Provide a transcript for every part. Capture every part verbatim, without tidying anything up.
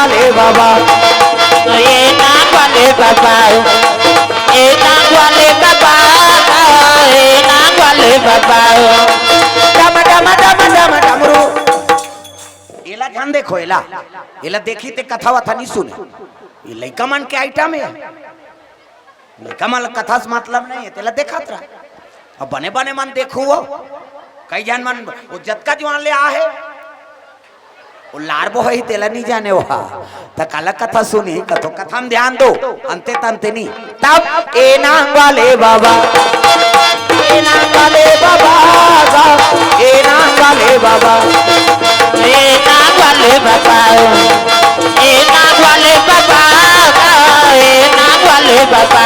वाले बाबा, ए नांग वाले बाबा, ए नांग वाले बाबा, ए नांग वाले बाबा। डम डम डम डम डमरू। एला झन देखो, एला, एला देखी ते कथा वथा नहीं सुने। ये लइका मन के आइटम हे। लइका मन ला कथा से मतलब नहीं हे, तेला देखत रह। अब बने बने मन देखू वो, कई झन मन वो जतका जुआन ले आ हे, वो लार बो हे, तेला नहीं जाने वो। त काला कथा सुनी, कथो कथा में ध्यान दो, अंते तंते नहीं। तब ए नांग वाले बाबा, ए नांग वाले बाबा, ए नांग वाले बाबा, ए नांग वाले बाबा, ए नांग वाले बाबा, ए नांग वाले बाबा।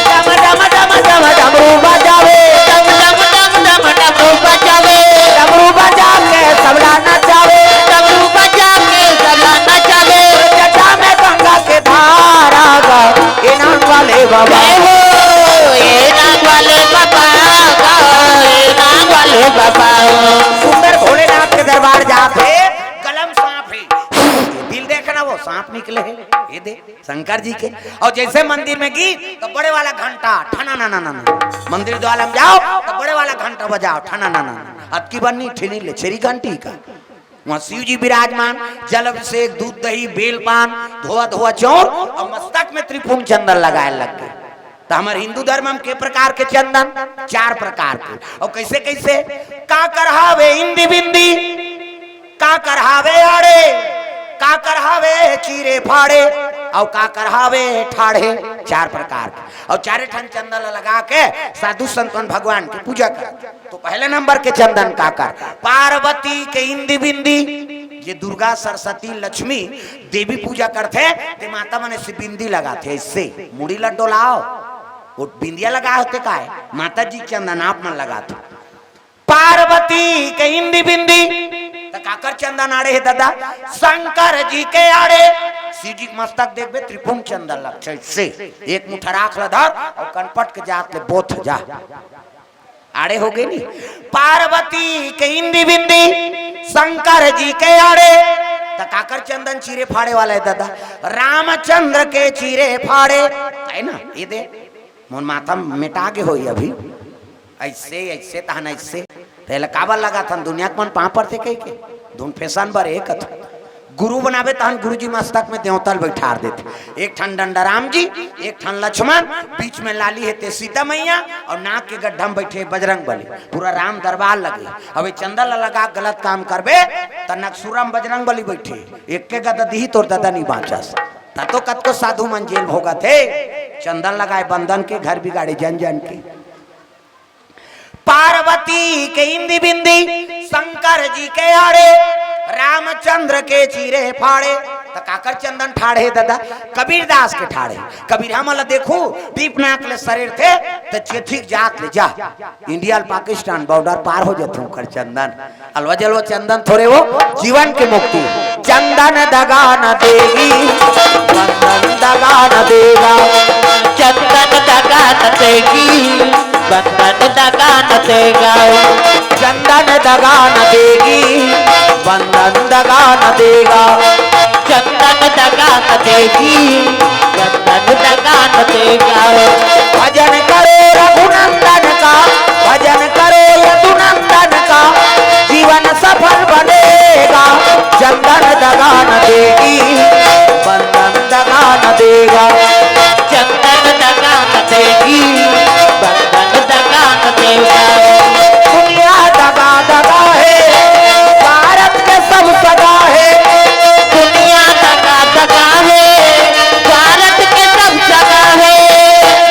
डम डम डम डम डमरू बजावे, डम डम डम डम डमरू बजावे, डमरू बजा के सबला नचावे, डमरू बजा के सबला नचावे। जटा में गंगा के धारा गा, ए नांग वाले बाबा। जय हो, ए नांग वाले बाबा गा, ए नांग वाले बाबा। सुंदर भोलेनाथ के दरबार जात हे, गला म सांप हे। दिल देखना, वो सांप निकले हे, ये दे शंकर जी के। और जैसे मंदिर में गी तो बड़े वाला घंटा, ठना ना ना ना ना। मंदिर द्वार में जाओ तो बड़े वाला घंटा बजाओ, ठना ना ना ना। अतकी बन्नी ठिनी ले छेरी घंटी का। वहाँ शिव जी विराजमान, जल अभिषेक, दूध दही, बेल पान, धोआ धोआ चौर और मस्तक में त्रिपुंड चंदन लगाए लग गए। तो हमारे हिंदू धर्म में के प्रकार के चंदन? चार प्रकार के। और कैसे कैसे? काकर हावे इंदी बिंदी, काकर हावे आड़े, काकर हावे चीरे फाड़े, और काकर हावे ठाढ़े। चार प्रकार के। और चारे ठन चंदन लगा के साधु संतन भगवान की पूजा कर। तो पहले नंबर के चंदन काकर, पार्वती के इंदी बिंदी, जे दुर्गा, सरस्वती, लक्ष्मी, देवी पूजा करथे, ते माता मन ऐसे बिंदी लगाथे, ऐसे मुड़ी ला डोलाओ, वो बिंदिया लगा होते काय, माता जी के चंदन आप मन लगाथे। पार्वती के इंदी बिंदी, त काकर चंदन आड़े हे दादा? शंकर जी के आड़े। शिव जी के मस्तक देखबे, त्रिपुंड चंदन लगथे, ऐसे एक मुठा राख ल धर और कनपट के जात ले बोथ जा। आड़े हो गए नी। पार्वती के इंदी बिंदी, शंकर जी के आड़े। त काकर चंदन चीरे फाड़े वाला हे दादा? रामचंद्र के चीरे फाड़े, है ना? ये दे, मोर माथा मेटा के होई अभी। ऐसे, ऐसे, तहन ऐसे। तेला काबर लगाथन? दुनिया के मन पाँव परथे कहिके? धुन फैशन बर एक अथ। गुरु बनाबे तहन गुरुजी मस्तक में देवता ल बैठार देथे। एक ठन डंडा राम जी, एक ठन लक्ष्मण, बीच में लाली हे ते सीता मैया, और नाक के गड्ढा में बैठे बजरंग बली। पूरा राम दरबार लगे। अब ये चंदन ल लगा के गलत काम करबे, त नकसुरा में बजरंग बली बैठे, एक के गदा दिही तोर ददा नहीं बाँचस। त तो कतको साधु मन जेल भोगत हे, चंदन लगाए बंदन के, घर बिगाड़े जन जन के। पार्वती के इंदी बिंदी, शंकर जी के आड़े, रामचंद्र के चीरे फाड़े। त काकर चंदन ठाढ़े ददा? कबीरदास के ठाढ़े। कबीर हमन ल देखू, दीप नाक ले सरेर थे, त चेथिक जात ले जा। इंडिया ल पाकिस्तान बॉर्डर पार हो जथे ओकर चंदन। अलवा जलवा चंदन थोरे वो, जीवन के मुक्ति। चंदन दगा न देगी, बंदन दगा न देगा। चंदन दगा न देगी, बंदन दगा न देगा। चंदन दगा न देगी, बंदन दगा न देगा। चंदन दगा न देगी, बंदन दगा न देगा। भजन करो रघुनंदन का, भजन करो यदुनंदन का, जीवन सफल बनेगा। चंदन दगा न देगी, बंदन दगा न देगा। चंदन दगा न देगी, बंदन दगा न देगा। दुनिया दगा दगा है, भारत के सब सगा है। दुनिया दगा दगा है, भारत के सब सगा है।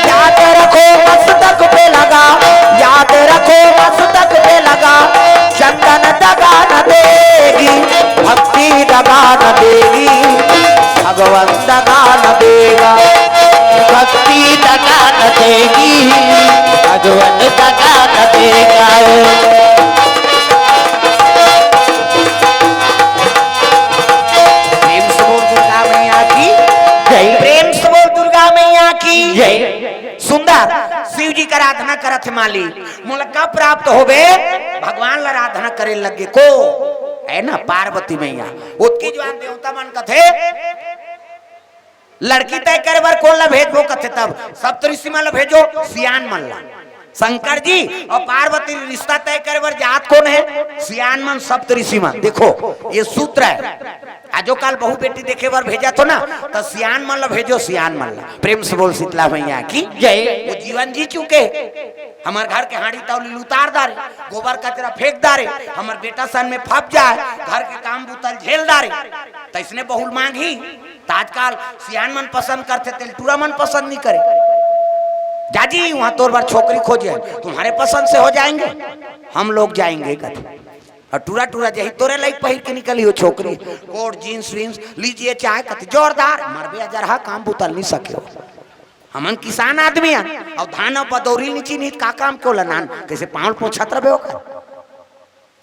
याद रखो मस्तक पे लगा, याद रखो मस्तक पे लगा। चंदन दगा न देगी, भक्ति दगा न देगी, भगवान दगा न देगा। भक्ति दगा न देगी, भगवान दगा न देगा। प्रेम से बोल दुर्गा मैया की जय। प्रेम से बोल दुर्गा मैया की जय। सुंदर शिव जी का आराधना करत हे माली। मोला का प्राप्त होबे? भगवान ला आराधना करे लगे को। हे ना पार्वती मैया, ओतकी जुवार देवता मन कथे, लड़की तय करे बर कोन ला भेजबो कथे, तब सप्तऋषि मन ला भेजो, सियान मन ला। शंकर जी अउ पार्वती रिश्ता तय करे बर जात कोन हे? सियान मन, सप्तऋषि मन। देखो, ये सूत्र हे। आजो काल बहू बेटी देखे बर भेजत हो ना, त सियान मन ला भेजो, सियान मन ला। प्रेम से बोल शीतला मैया की जय। वो जीवन जी चुके हे। हमर घर के हांड़ी तौली ल उतार डारे, गोबर कचरा फेंक डारे, हमर बेटा सन में फंस जाए, घर के काम बुता ल झेल डारे, त अइसने बहू ल मांगही। त आजकाल सियान मन पसंद करथे, तेला टूरा मन पसंद नइ करे। जाजी, वहां तोर बर छोकरी खोजे हे, तुम्हारे पसंद से हो जाएंगे, हम लोग जाएंगे कथे। अउ टूरा टूरा जाही, तोरे लाइक पहिर के निकलही वो छोकरी, कोट, जींस वींस लीजिए चाहे कथे, जोरदार, मरबे अजरहा, काम बुता ल नइ सके हो। हमन किसान आदमी हन, अउ धान अउ बदौरी ल नइ चिन्ही त का काम के ओला नान, कइसे पांव ल पोंछत रहिबे ओकर?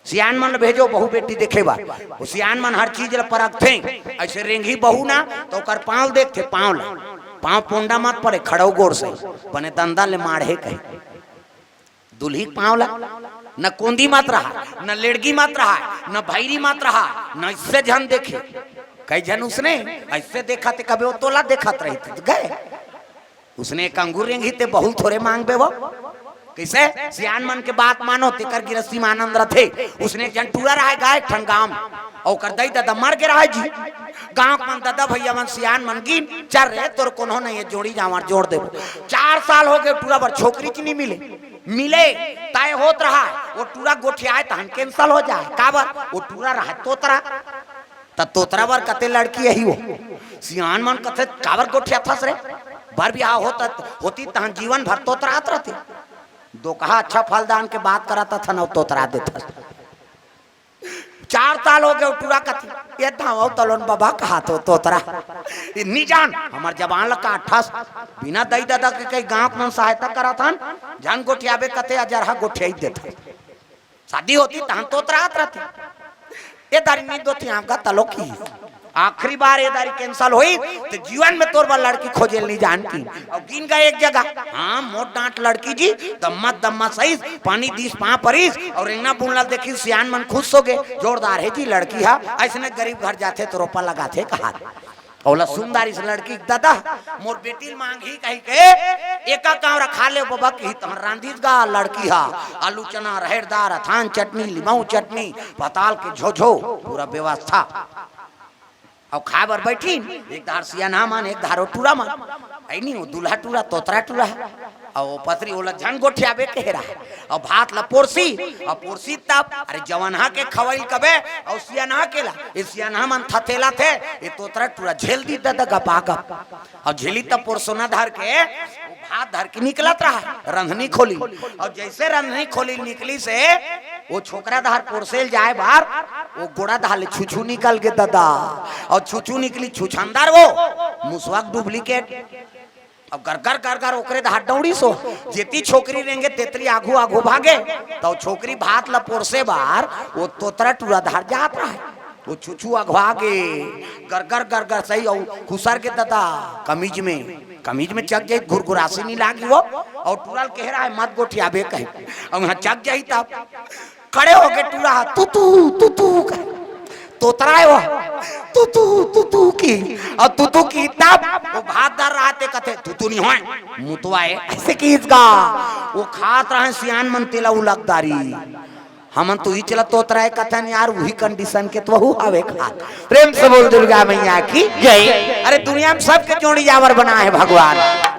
सियान मन ल भेजो बहू बेटी देखे बर। वो सियान मन हर चीज ल परखथे। अइसे रेंगही बहू ना, त ओकर पांव ल देखथे, पांव ल। पांव पोंडा मत परे, खड़ऊ गोड़ सही, बने दंदा ले माढ़े कही। दुल्ही के पांव ल न कोंदी मत रहा, न लेड़गी मत रहा, न भैरी मत रहा, न अइसे झन देखे। कई झन उसने अइसे देखथे, कभे वो तोला देखत रही त गए। उसने एक अंगुर रेंगही ते बहू ल थोरे मांगबे वो। कइसे? सियान मन के बात मानो, तेकर गिरस्ती म आनंद रथे। उसने एक झन टूरा रहय गा एक ठन गांव म, अउ ओकर दई ददा मर गे रहय जी। गांव के मन, ददा भैया मन, सियान मन गिन, "चल रे, तोर कोनो नइ हे, जोड़ी जांवर जोड़ देबो।" चार साल हो गे टूरा बर छोकरीच नइ मिले। मिले, तय होत रहय, वो टूरा गोठियाय तहन cancel हो जाय। काबर? वो टूरा रहय तोतरा। त तोतरा बर कथे लड़की आही वो। सियान मन कथे, "काबर गोठियाथस रे? बर बिहाव होत, होतिस तहन जीवन भर तोतरात रहतिस।" दोकहा अच्छा फलदान के बात करत हथन अउ तोतरा देथस। चार साल हो गे टूरा कथे, "ए धांव तलोन बबा कहाथों तोतरा। ए नइ जान, हमर जबान ल काटथस। बिना दई ददा के कई गांव के मन सहायता करत हन, झन गोठियाबे कथे, अजरहा गोठियाई देथस।" शादी होतिस तहन तोतरात रहतिस। ए दारी नइ दोतियांव गा तलो कहिस। आखिरी बार ए दारी cancel होइस त जीवन में तोर बर लड़की खोजे ल नइ जान कहिस। अउ गिन गे एक जगह, हां, मोट डांट लड़की जी, दम्मा दम्मा सहिस, पानी दिस पांव परिस, अउ रेंगना बुनला देखिस, सियान मन खुश हो गे, "जोरदार हे जी लड़की ह, अइसने गरीब घर जाथे त रोपा लगाथे" कहाथे। ओला सुन डारिस लड़की के ददा, "मोर बेटी ल मांगही" कहिके, "एका कांवरा खा ले बबा" कहिस, तहन रांधिस गा लड़की ह, आलू चना, रहेर दार, अथान चटनी, लिमऊ चटनी, पताल के झोझो, पूरा व्यवस्था। अउ खाय बर बइठिन, एक धार सियानहा मन, एक धार ओ टूरा मन। अइ नी, ओ दूल्हा टूरा, तोतरा टूरा हे। अउ ओ पतरी ओला झन गोठियाबे कहे रहय। अउ भात ल पोरसी, अउ पोरसी तब, अरे जवनहा के खवई ल कबे, अउ सियानहा के ला, ए सियानहा मन थथेलाथे, ए तोतरा टूरा झेल दिस ददा गपागप। अउ झेलिस तब पोरसोना धर के, ओ भात धर के निकलत रहय, रंधनी खोली। अउ जइसे रंधनी खोली निकलिस, ओ छोकरा डहर पोरसे ल जाय बर, ओ गोड़ा डहर ले छुछू निकल गे ददा। अउ छुछू निकलिस, छुछंदर वो, मुसवा के duplicate। अउ गरगर गरगर ओकरे डहर दौड़िस ओ। जेती छोकरी रेंगे तेतरी आघू आघू भागे। त ओ छोकरी भात ल पोरसे बर ओ तोतरा टूरा डहर जात रहय। ओ छुछू अघवा गे, गरगर गरगर सही अउ खुसर गे ददा कमीज में। कमीज में चघ जाही त घुरघुरासी नइ लागही वो। अउ टूरा ल कहे रहय, "मत गोठियाबे" कहे। अउ उहां चघ जाही तब खड़े होके टूरा ह, "तू तू, तू तू" कहे। तोतरा हे वो, "तू तू, तू तू" कहिस। अउ "तू तू" कहिस तब ओ भात डहर रहय ते कथे, "तू तू नइ होय, मुतवा हे" अइसे कहिस गा। ओ खात रहय सियान मन तेला उलक डारिस। हमन तो इही चला तोतरा हे कथन यार, उही condition के तो वहू हवे खात। प्रेम से बोल दुर्गा मैया की जय। अरे दुनिया में सबके जोड़ी जांवर बनाय हे भगवान।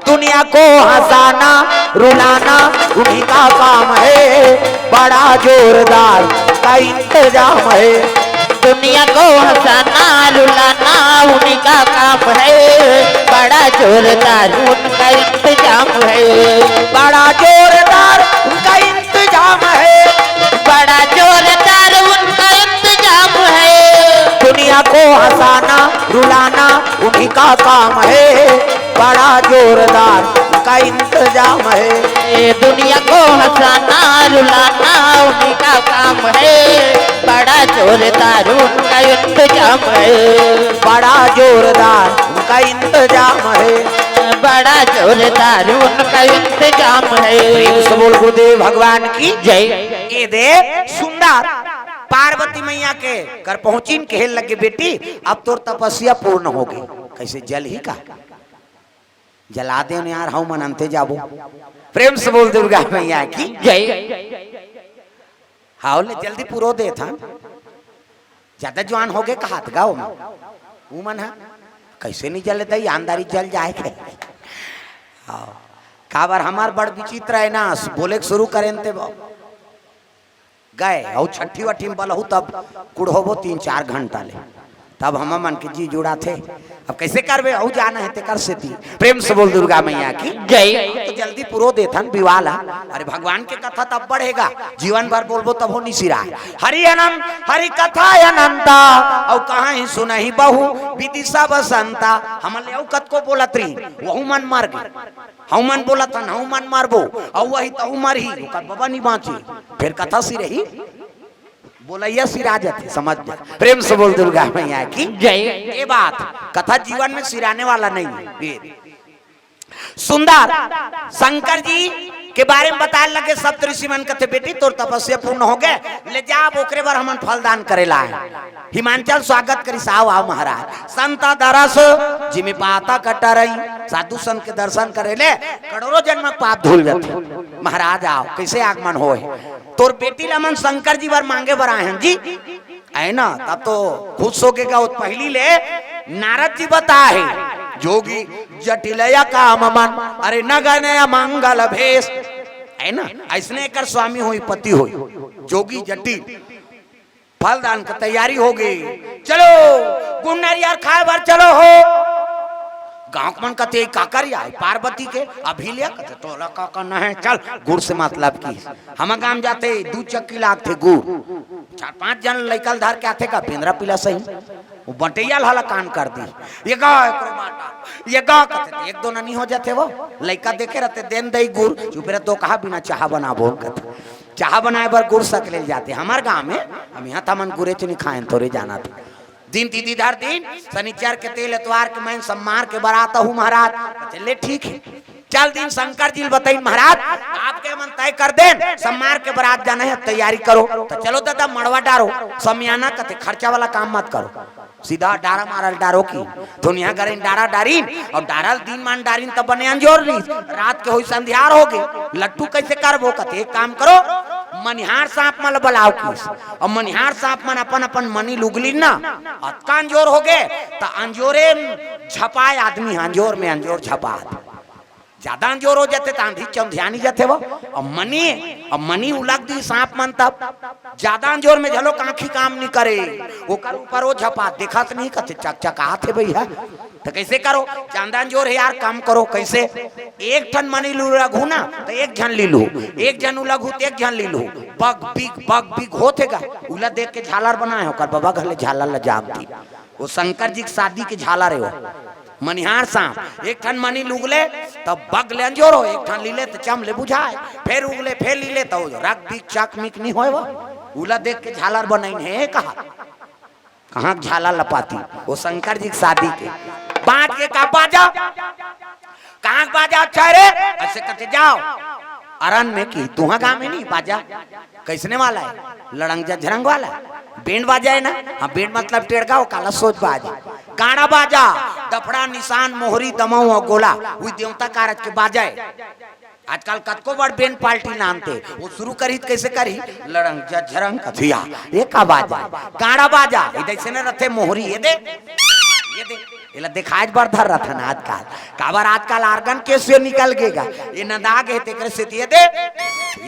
दुनिया को हंसाना, रुलाना उन्हीं का काम है, बड़ा जोरदार का इंतजाम है। दुनिया को हंसाना, रुलाना उन्हीं का काम है, बड़ा जोरदार उनका इंतजाम है। बड़ा जोरदार उनका इंतजाम है। बड़ा जोरदार उनका इंतजाम है। दुनिया को हंसाना, रुलाना उन्हीं का काम है, बड़ा जोरदार उनका इंतजाम है। ये दुनिया को हंसाना, रुलाना उन्हीं का काम है, बड़ा जोरदार उनका इंतजाम है। बड़ा जोरदार उनका इंतजाम है। बड़ा जोरदार उनका इंतजाम है। प्रेम से बोल गुरुदेव भगवान की जय। ए दे सुंदर पार्वती मैया के कर पहुंचिन, कहे लगे, "बेटी, अब तोर तपस्या पूर्ण होगे।" कइसे जलही का? जला देन यार, हऊ मन अंते जाबो। प्रेम से बोल दुर्गा मैया की। जय। हाव ले जल्दी पुरो देथन। ज्यादा जुवान होगे कहात गा ओमन। उमन ह कइसे नहीं जले दई, आंधारी जल जाए के। हाव। काबर हमर बड़ विचित्र हे ना, बोले के शुरू करेन ते ब-, गए, अउ छट्ठी वट्ठी में बलहू तब कुड़होबो तीन चार घंटा ले, तब हम मन के जी जुड़ाथे। अब कइसे करबे, अउ जाना हे तेकर सेती। प्रेम से बोल दुर्गा मैया की। जय। तो जल्दी पुरो देथन विवाह ला। अरे भगवान के कथा तब बढ़ेगा, जीवन भर बोलबो तब हो निसिराय। हरि अनंत, हरि कथा अनंता, अउ कहाहीं सुनहीं बहु विधि सब संता। हमन ले अउ कतको बोलत रही, वहू मन मर गे। हऊ मन बोलत हन, हऊ मन मरबो, अउ वही तहू मरही, ओकर बबा नहीं बांचे, फेर कथा सिरही। बोलैया सिरा जाथे, समझ जा। प्रेम से बोल दुर्गा मैया की। जय। ये बात, कथा जीवन में सिराने वाला नहीं है। ये सुंदर शंकर जी के बारे में बताए लगे, सप्त ऋषि मन कथे, "बेटी, तोर तपस्या पूर्ण होगे, ले जा, अब ओकरे बर हमन फल दान करे ला आए।" हिमांचल स्वागत करिस, "आव, आव महाराज।" संत दरस जिमि पातक टरई, साधु संत के दर्शन करे ले करोड़ों जन्म के पाप धुल जाथे। महाराज आव, कइसे आगमन होय? तोर बेटी ला मन शंकर जी बर मांगे बर आए हन जी, है ना? तब तो खुश होके गा, पहली ले नारद जी बताए, "जोगी जटिल या काम मन, अरे नगन अमंगल भेष।" है ना? अइसने एकर स्वामी होई, पति होई, जोगी जटिल। फल दान के तैयारी होगे। चलो, गुड़ नरियर खाए बर चलो हो। गांव के मन कथे, "का कर आए पार्वती के?" "अभी ले," कथे, "तोला का करना हे, चल।" गुड़ से मतलब की हमर गांव जाथे, दू चक्की लागथे गुड़, चार पांच जन लइका ल धर के आथे का, बेंदरा पिला सही, वो बटैया ल हलाकान कर दी। "ये गा, एकरो बाटा, ये गा," कथे, एक दो ननी हो जाथे वो। लइका देखे रहथे, "देन दई गुड़, चुप रह, तो कहा बिना चाहा बनाबो," कथे। चाहा बनाए बर गुड़ सकले ल जाथे। हमर गांव में हम इहां त हमन गुरेच नहीं खाएन, थोरे जाना था। दिन दीदी धर दिन, शनिचर के तेल, एतवार के मैन, सम्मार के बरात आहू महाराज। कथे, "ले ठीक हे।" चल दिन शंकर जी ल बताइन, "महाराज, आपके मन तय कर देन, सम्मार के बरात जाना हे, तैयारी करो।" तो चलो दादा, मड़वा डारो, समियाना। कथे, "खर्चा वाला काम मत करो।" सीधा डारा मारल डारो की। दुनिया करेन डारा डारिन, अउ डारल दिन मान डारिन त बने अंजोर रहिस। रात के होई संध्यार होगे, लट्टू कइसे करबो? कथे, "एक काम करो, मनिहार सांप मन ल बलाव किस।" अउ मनिहार सांप मन अपन अपन मनी ल उगलिन ना, अतका अंजोर होगे, त अंजोरे म झपाय आदमी, अंजोर में अंजोर झपात। जादा अंजोर हो जाथे त आंधी चौंधियानी जाथे वो। अब मनी, अब मनी उलग दी सांप मन तब। जादा अंजोर में झलो आंखी काम नहीं करे। ओकर ऊपर वो झपा देखत नहीं, कथे चकचकात हे भैया। त कइसे करो? जादा अंजोर हे यार, काम करो। कइसे? एक ठन मनी उलगहू ना त एक झन लीलहू, एक झन उलगहू त एक झन लीलहू। बग बिग, बग बिग होत हे गा। उला देख के झालर बनाए, ओकर बबा घले झालर ल जाम दी। वो शंकर जी के शादी के झालर हे वो। मनिहार सांप, एक ठन मनी ल उगले, तब बग ले अंजोर हो, एक ठन लीले, त चम ले बुझाय, फेर उगले, फेर लीले, त वो रग बिक चक मिक नहीं होय वो। उला देख के झालर बनाइन हे कहा। कहाँ के झालर ल पाती? वो शंकर जी के शादी के। बांट के का बाजा? कहाँ के बाजा अच्छा रे? अइसे कथे, "जाव अरन में की, तुहा गांव में नहीं बाजा।" कइसने वाला हे? लड़ंग झझरंग वाला। बेंड बाजा हे ना? हाँ, बेंड मतलब टेड़गा, वो काला सोज बाज। गाड़ा बाजा, डफड़ा, निसान, मोहरी, दमऊ अउ गोला, उही देवता कारज के बाजा हे। आजकल कतको बड़ बेंड पार्टी नानथे, वो शुरू करही त कइसे करही? लड़ंग झझरंग कथिया, ये का बाजा? गाड़ा बाजा, ये दइसने रथे मोहरी, ये दे, ये दे। एला देखाय बर धर रथन आजकल। काबर आजकल organ Casio निकल गे गा। ये नंदा गे हे तेकरे सेती ये दे,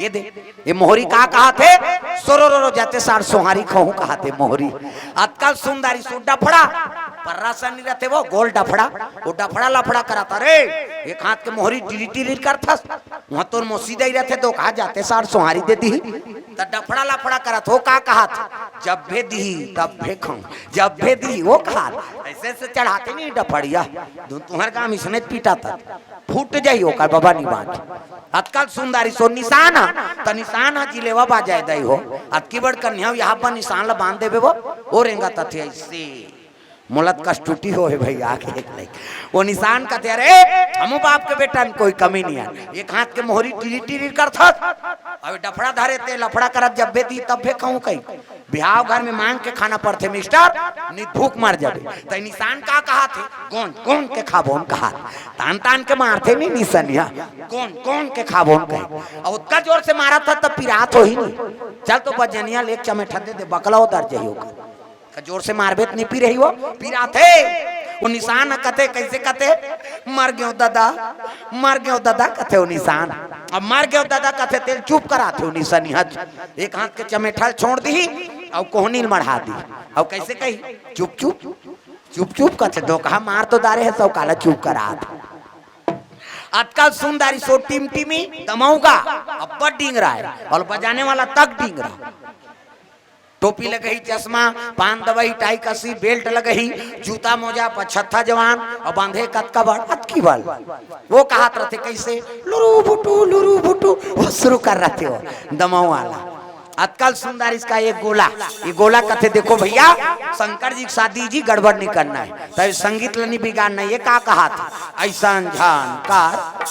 ये दे। ये मोहरी का कहाथे? सोरो रो रो जाते सार सोहारी खहूं कहाथे मोहरी। अतकल सुंदरी सो डफड़ा, पर्रा सनी रथे वो गोल डफड़ा। वो डफड़ा लफड़ा करत, "अरे, एक हाथ के मोहरी टिरी टिरी करथस, वहां तोर मौसी दई रथे तो कहा जाते सार सोहारी दे दी।" त डफड़ा लफड़ा करत हो का कहाथे? "जब भे दी, तब भे खाऊं।" जब भे दी, वो कहा, अइसे अइसे चढ़ाते नहीं डफड़िया। दू तुहर काम इसने पीटा तक फूट जाई, ओकर बबा नहीं बांच। अतकल सुंदरी सो निसान ह, त निसान ह जिलेवा बाजाय दई हो। अतकी बड़ कन्या यहाँ पर निसान ल बांध देबे वो, ओ रेंगा तथे अइसे। मोला त कष्टुटी हो हे भैया के एक लई। वो निसान कथे, "अरे, हमू बाप के बेटा में कोई कमी नहीं है। एक हाथ के मोहरी टिरी टिरी करथस, अब डफड़ा धरे ते लफड़ा करत जब भे दी तब भे खाऊं कहीं।" बिहाव घर में मांग के खाना पड़थे मिस्टर, नहीं भूख मर जाबे। त निशान का कहा थे? गोंज गोंज के खाबो हम कहा। तान तान के मारथे नहीं निशानिया, गोंज गोंज के खाबो हम कहे। अब ओतका जोर से मारा था तब पिरात हो ही नहीं। चल तो बजनिया ले एक चमेठा दे दे, बकला उतर जाही ओकर। का जोर से मारबे त नहीं पी रही वो, पिरात है। वो निशान कथे, कैसे कथे? "मर गयो दादा, मर गयो दादा," कथे वो निशान। अब "मर गयो दादा" कथे तेल चुप कराथे वो निशानिया। एक हाथ के चमेठा छोड़ दी और कोहनी ल मढ़ा दी। और कैसे कही? "चुप चुप, चुप चुप," कथे। धोखा मार तो डारे है, सब काला चुप कराथे। अतका सुंदर सो टिमटिमी दमऊ गा, अब्बड़ डिंगरा है, और बजाने वाला तक डिंगरा। टोपी लगही, चश्मा, पान दवही, टाई कसी, बेल्ट लगही, जूता मोजा, पछत्था जवान, और बांधे कतका बड़, अतकी बड़। वो कहत रथे कैसे, "लुरु बुटु, लुरु बुटु", वो शुरू कर रथे वो दमऊ वाला। अतका ल सुंदर इसका एक गोला, ये गोला कथे, "देखो भैया, शंकर जी के शादी जी गड़बड़ नहीं करना है, तब संगीत ल नहीं बिगाड़ना है।" ये का कहत हे? "ऐसन झन कर,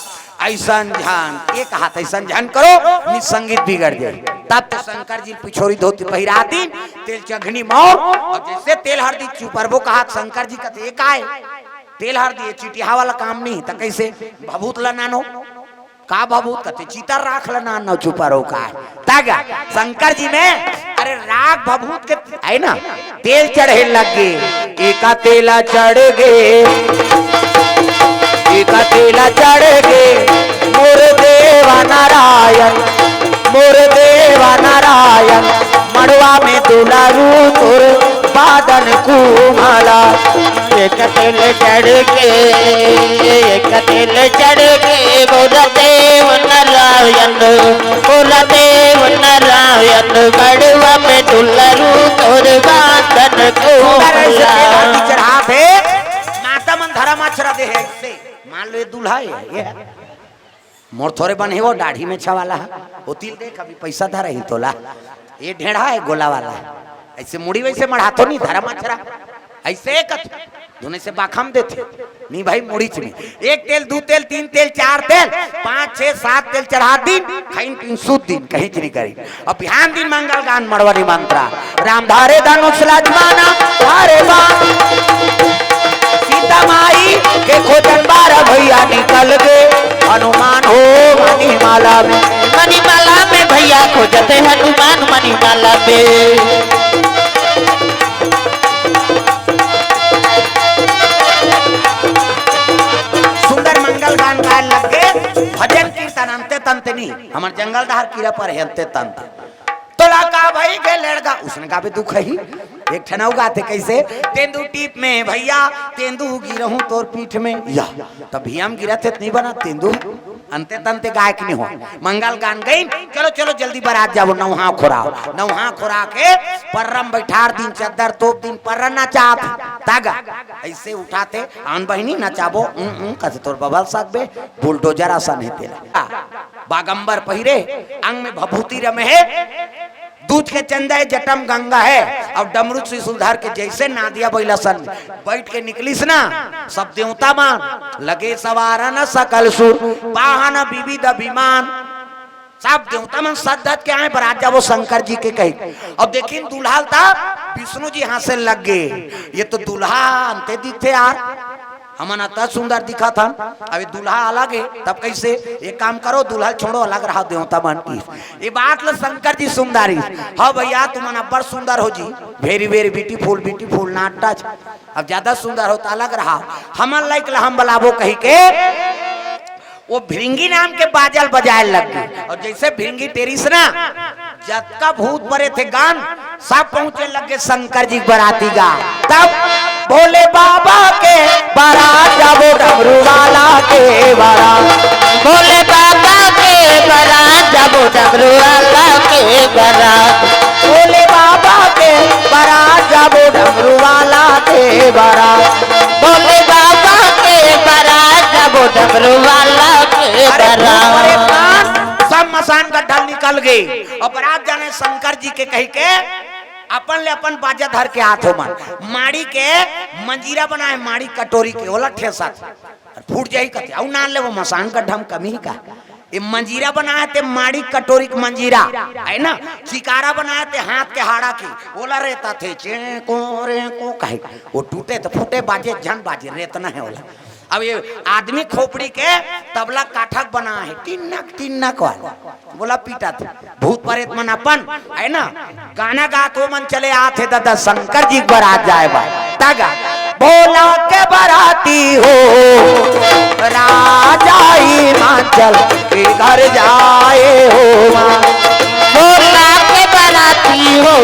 ऐसन झन," ये कहत हे, "ऐसन झन करो, नहीं संगीत बिगड़ जाए।" तब तो शंकर जी पिछोरी धोती पहिरा दिन, तेल चघनी मौर, और जैसे तेल हरदी चुपरबो कहत शंकर जी कथे, "ये का है?" "तेल हरदी, ये चिटिहा वाला काम नहीं, त कैसे?" "भभूत ल नानो।" "का भभूत?" कथे, "चितर राख ल नानो चुपरो का है।" तग शंकर जी में, अरे राख भभूत के है ना, तेल चढ़े लग गे, एका तेला चढ़ गे, एका तेला चढ़ गे, मोर देवा नारायण, मोर देवा नारायण, मड़वा में दुलारू तोर बादन कुमला। एक तेल चढ़ के, एक तेल चढ़ के, मोर देव नारायण, मोर देव नारायण, मड़वा में दुलारू तोर बादन सुंदर ऐसे कुमला। तेल हरदी चढ़ात हे, माता मन धरम अक्षरा दे हे ऐसे। मान लो ये दूल्हा है, ये है। मोर थोरे बन हे वो दाढ़ी में छवाला है। वो तिल देख, अभी पैसा धरा ही तोला। ये ढेढ़ा है गोला वाला। ऐसे मुड़ी वैसे मढ़ाथो नहीं, धरम अक्षरा। ऐसे कथ, दुने से बाखम देथे। नहीं भाई, मुड़ीच में। एक तेल, दू तेल, तीन तेल, चार तेल, पाँच, छह, सात तेल चढ़ा दिन, खाइन पीन सूत दिन, कहीं च नहीं करी। अब बिहान दिन मंगल गान मड़वनी मंत्रा। राम धारे धनुष लक्ष्मण धारे बाण। सीता माई के खोजन बारह भैया निकल गे। हनुमान हो मणिमाला में। मणिमाला में भैया खोजत हे हनुमान मणिमाला में। सुंदर मंगल गान गाए लग गे। भजन कीर्तन अंते तंते नहीं। हमर जंगल डहर कीरा पर हे अंते तंते। तोला का भई गे लड़का, उसने गाबे दुख ही। एक ठन अउ गाथे कैसे, "तेंदू टीप में भैया, तेंदू गिरहूं तोर पीठ में।" या, तब भैया हम गिरत हे त नहीं बना तेंदू। अंते तंते गायक नहीं हो। मंगल गान गई, चलो, चलो, जल्दी बरात जाबो, नौहा खोराओ। नौहा खोरा के पर्रम बैठार दिन, चद्दर तोप दिन, पर्रा नचात। तागा, ऐसे उठाथे, "आन बहिनी नचाबो।" "उं, उं," कथे, "तोर बबल सकबे, बुलडोजर असन हे तेला।" आ, बागंबर पहिरे, अंग में भभूति रमे हे, दूध के चंदा हे, जटम गंगा हे, अउ डमरू त्रिशूल धर के जैसे नादिया बइला सन बैठ के निकलिस ना, सब देवता मन लगे सवारन सकल सुर, वाहन विविध विमान, सब देवता मन सज धज के आए, बरात जाबो शंकर जी के कही। अब देखिन दूल्हा ल त विष्णु जी हाँसे लग गे, ये तो दूल्हा अंते दिखथे यार। हमन अतका सुंदर दिखत हन, अभी दूल्हा अलग हे, तब कैसे? एक काम करो, दूल्हा छोड़ो, अलग रहा देवता मन की। ये बात ल शंकर जी सुंदर ही, "हाँ भैया, तुमन अब्बड़ सुंदर हो जी, very very beautiful, beautiful, not touch। अब ज्यादा सुंदर हो त अलग रहा, हमन लाइक ला हम बलाबो," कही के वो भृंगी नाम के बाजल बजाए लग गे। और जैसे भृंगी टेरिस ना, जतका भूत परेत हे गान, सब पहुंचे लग गे शंकर जी के बराती गा। तब भोले बाबा के बरात जाबो डमरू वाला के बरात। भोले बाबा के बरात जाबो डमरू वाला के बरात। भोले बाबा के बरात जाबो डमरू वाला के बरात। भोले बाबा के बरात जाबो डमरू वाला के अरे भूत परेत बरात। गान, सब मसान गड्ढा निकल गे। और बरात जाने शंकर जी के कही के अपन ले अपन बाजा धर के आत हो मन। माड़ी के मंजीरा बनाए, माड़ी कटोरी के, ओला ठेसत। अरे फूट जाही कथे, अउ नान लेबो, मसान गड्ढा म कमी का? ये मंजीरा बनाए ते माड़ी कटोरी के मंजीरा, है ना? चिकारा बनाए ते हाथ के हाड़ा की, ओला रेतथे चेंको रेंको कहे। वो टूटे तो फूटे, बाजे झन बाजे, रेतना हे ओला। अब ये आदमी खोपड़ी के तबला काठक बना हे, टिन्नक टिन्नक वाला, ओला पीटथे। भूत परेत मन अपन, है ना, गाना गात वो मन चले आथे, दादा शंकर जी के बरात जाए बा। तगा भोला के बराती हो, राजा हिमाचल के घर जाए हो माँ। भोला के बराती हो,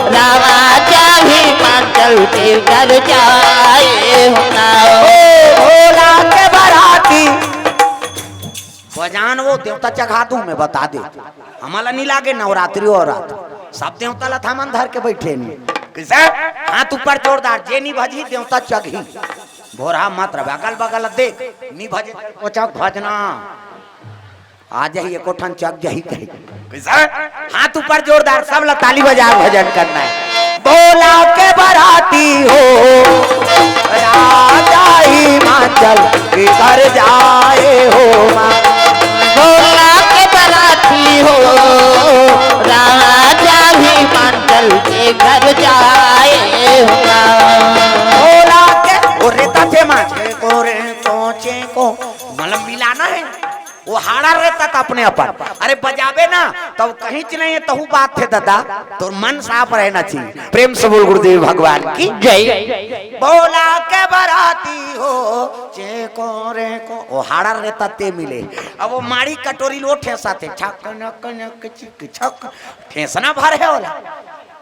राजा हिमाचल के घर जाए हो ना। ओ भोला के बराती। बजान वो देवता चघा दूं मैं, बता दे। हमला नहीं लागे नवरात्रि और रात, सब देवता ला थामन धर के बैठे नहीं। कैसे? हाथ ऊपर जोरदार, जे नहीं भजी देवता चघी। भोरा मत रहे, अगल बगल देख, नहीं भजे। ओ चक भजना। आ जाही एको ठन चक जाही कही। कैसे? हाथ ऊपर जोरदार, सब ला ताली बजा भजन करना है। भोला के बराती हो, राजा हिमाचल के घर जाए हो माँ। भोला के बराती हो, राजा हिमाचल के घर जाए हो माँ। भोला के, ओ रेतथे माँ, चेंको रेंको चेंको, मतलब मिलाना है। वो हाड़ा रेतथे अपने अपन। अरे बजाबे ना, तब कहीं च नहीं है, तहु बात थे दादा, तोर मन साफ रहना चाहिए। प्रेम से बोल गुरुदेव भगवान की जय। भोला के बराती हो, चेंको रेंको, वो हाड़ा रेतथे मिले। अब वो माड़ी कटोरी लो ठेसथे, छक नक नक चिक छक, ठेसना भर हे ओला।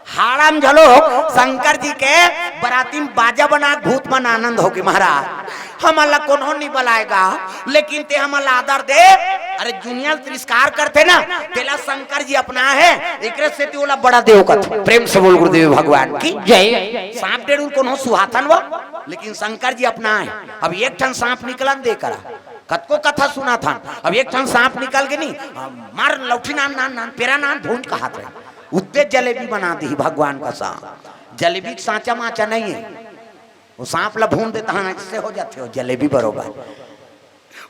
हाड़ा म घलो शंकर जी के बराती म बाजा बना के भूत मन आनंद होगे महाराज। हमन ला कोनो नहीं बलाएगा, लेकिन ते हमन ला आदर दे। अरे दुनिया ल तिरस्कार करथे ना, तेला शंकर जी अपना हे, एकरे सेती ओला बड़ा देव कथे। प्रेम से बोल गुरुदेव भगवान की जय। सांप डेड़ुल कोनो सुहाथन वो, लेकिन शंकर जी अपना हे। अब एक ठन सांप निकलन दे करा, कतको कथा सुनाथन, अब एक ठन सांप निकल गे नी, मार लौठी नान नान नान, पेरा नान भूंज कहात रहे। उद्दे जलेबी बना दी भगवान का सांप। जलेबी के सांचा माचा नहीं है। वो सांप ला भून देता है ना, इससे हो जाते हो जलेबी बरोबर।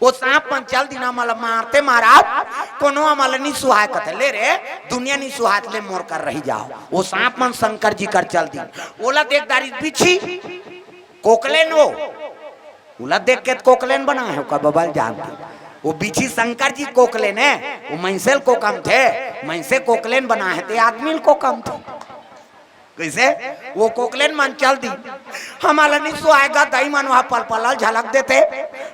वो सांप मन चल दिन हमला मारथे महाराज, कोनो हमला नहीं सुहाय कथे, ले रे, दुनिया नहीं सुहात, ले मोर कर रही जाओ। वो सांप मन शंकर जी कर चल दिन। ओला देख दारी बिच्छी, कोकलेन वो। ओला देख के त कोकलेन बना है, ओकर बबल जानती। वो बिच्छी शंकर जी कोकलेन है, वो मइनसे ल कोकमथे, मइनसे कोकलेन बना है, ते आदमी ल कोकमथे। कैसे? वो कोकलेन मन चल दी, हमला नहीं सुहाय गा, दई मन वहाँ पलपला झलक देथे,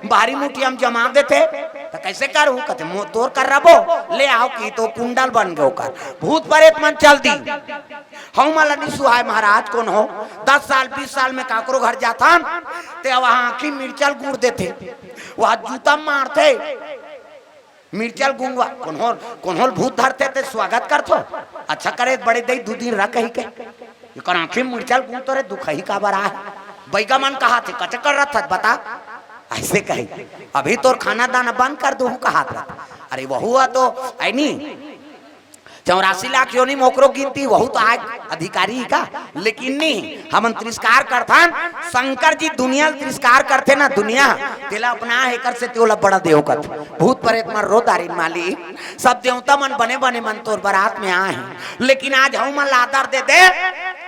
बारी मुठिया म जमा देथे, त कैसे करू? कथे, "मो तोर कर रबो, ले आओ," कि तो कुंडल बन गए ओकर। भूत परेत मन चल दी, हमला नहीं सुहाय महाराज, कोनो दस साल, बीस साल में काकरो घर जाथन, ते वहाँ आँखी मिर्चा ल गूर देथे, वहाँ जूता मारथे। मिर्चा ल गुंगवा, कोनो, कोनो ल भूत धरथे ते स्वागत करथो। अच्छा करे बड़े दई दू दिन रह कही के। एकर आँखी मिर्चा ल गुंगतो रे, दुखही काबर आहे? बैगा मन कहाथे, "कचकर रथत बता?" ऐसे कही, "अभी तोर खाना दाना बंद कर दूहूँ," कहात रथ। अरे वहू ह तो, ऐ नी, चौरासी लाख योनि म ओकरो गिनती, वहू तो आय अधिकारी ही का, लेकिन नहीं, हमन तिरस्कार करथन। शंकर जी दुनिया ल तिरस्कार करथे ना, दुनिया तेला अपना हे कर से तेला बड़ा देव कथे। भूत परेत मन रो दारिन माली, सब देवता मन बने बने मन तोर बरात में आए हैं, लेकिन आज हमन ला आदर दे दे,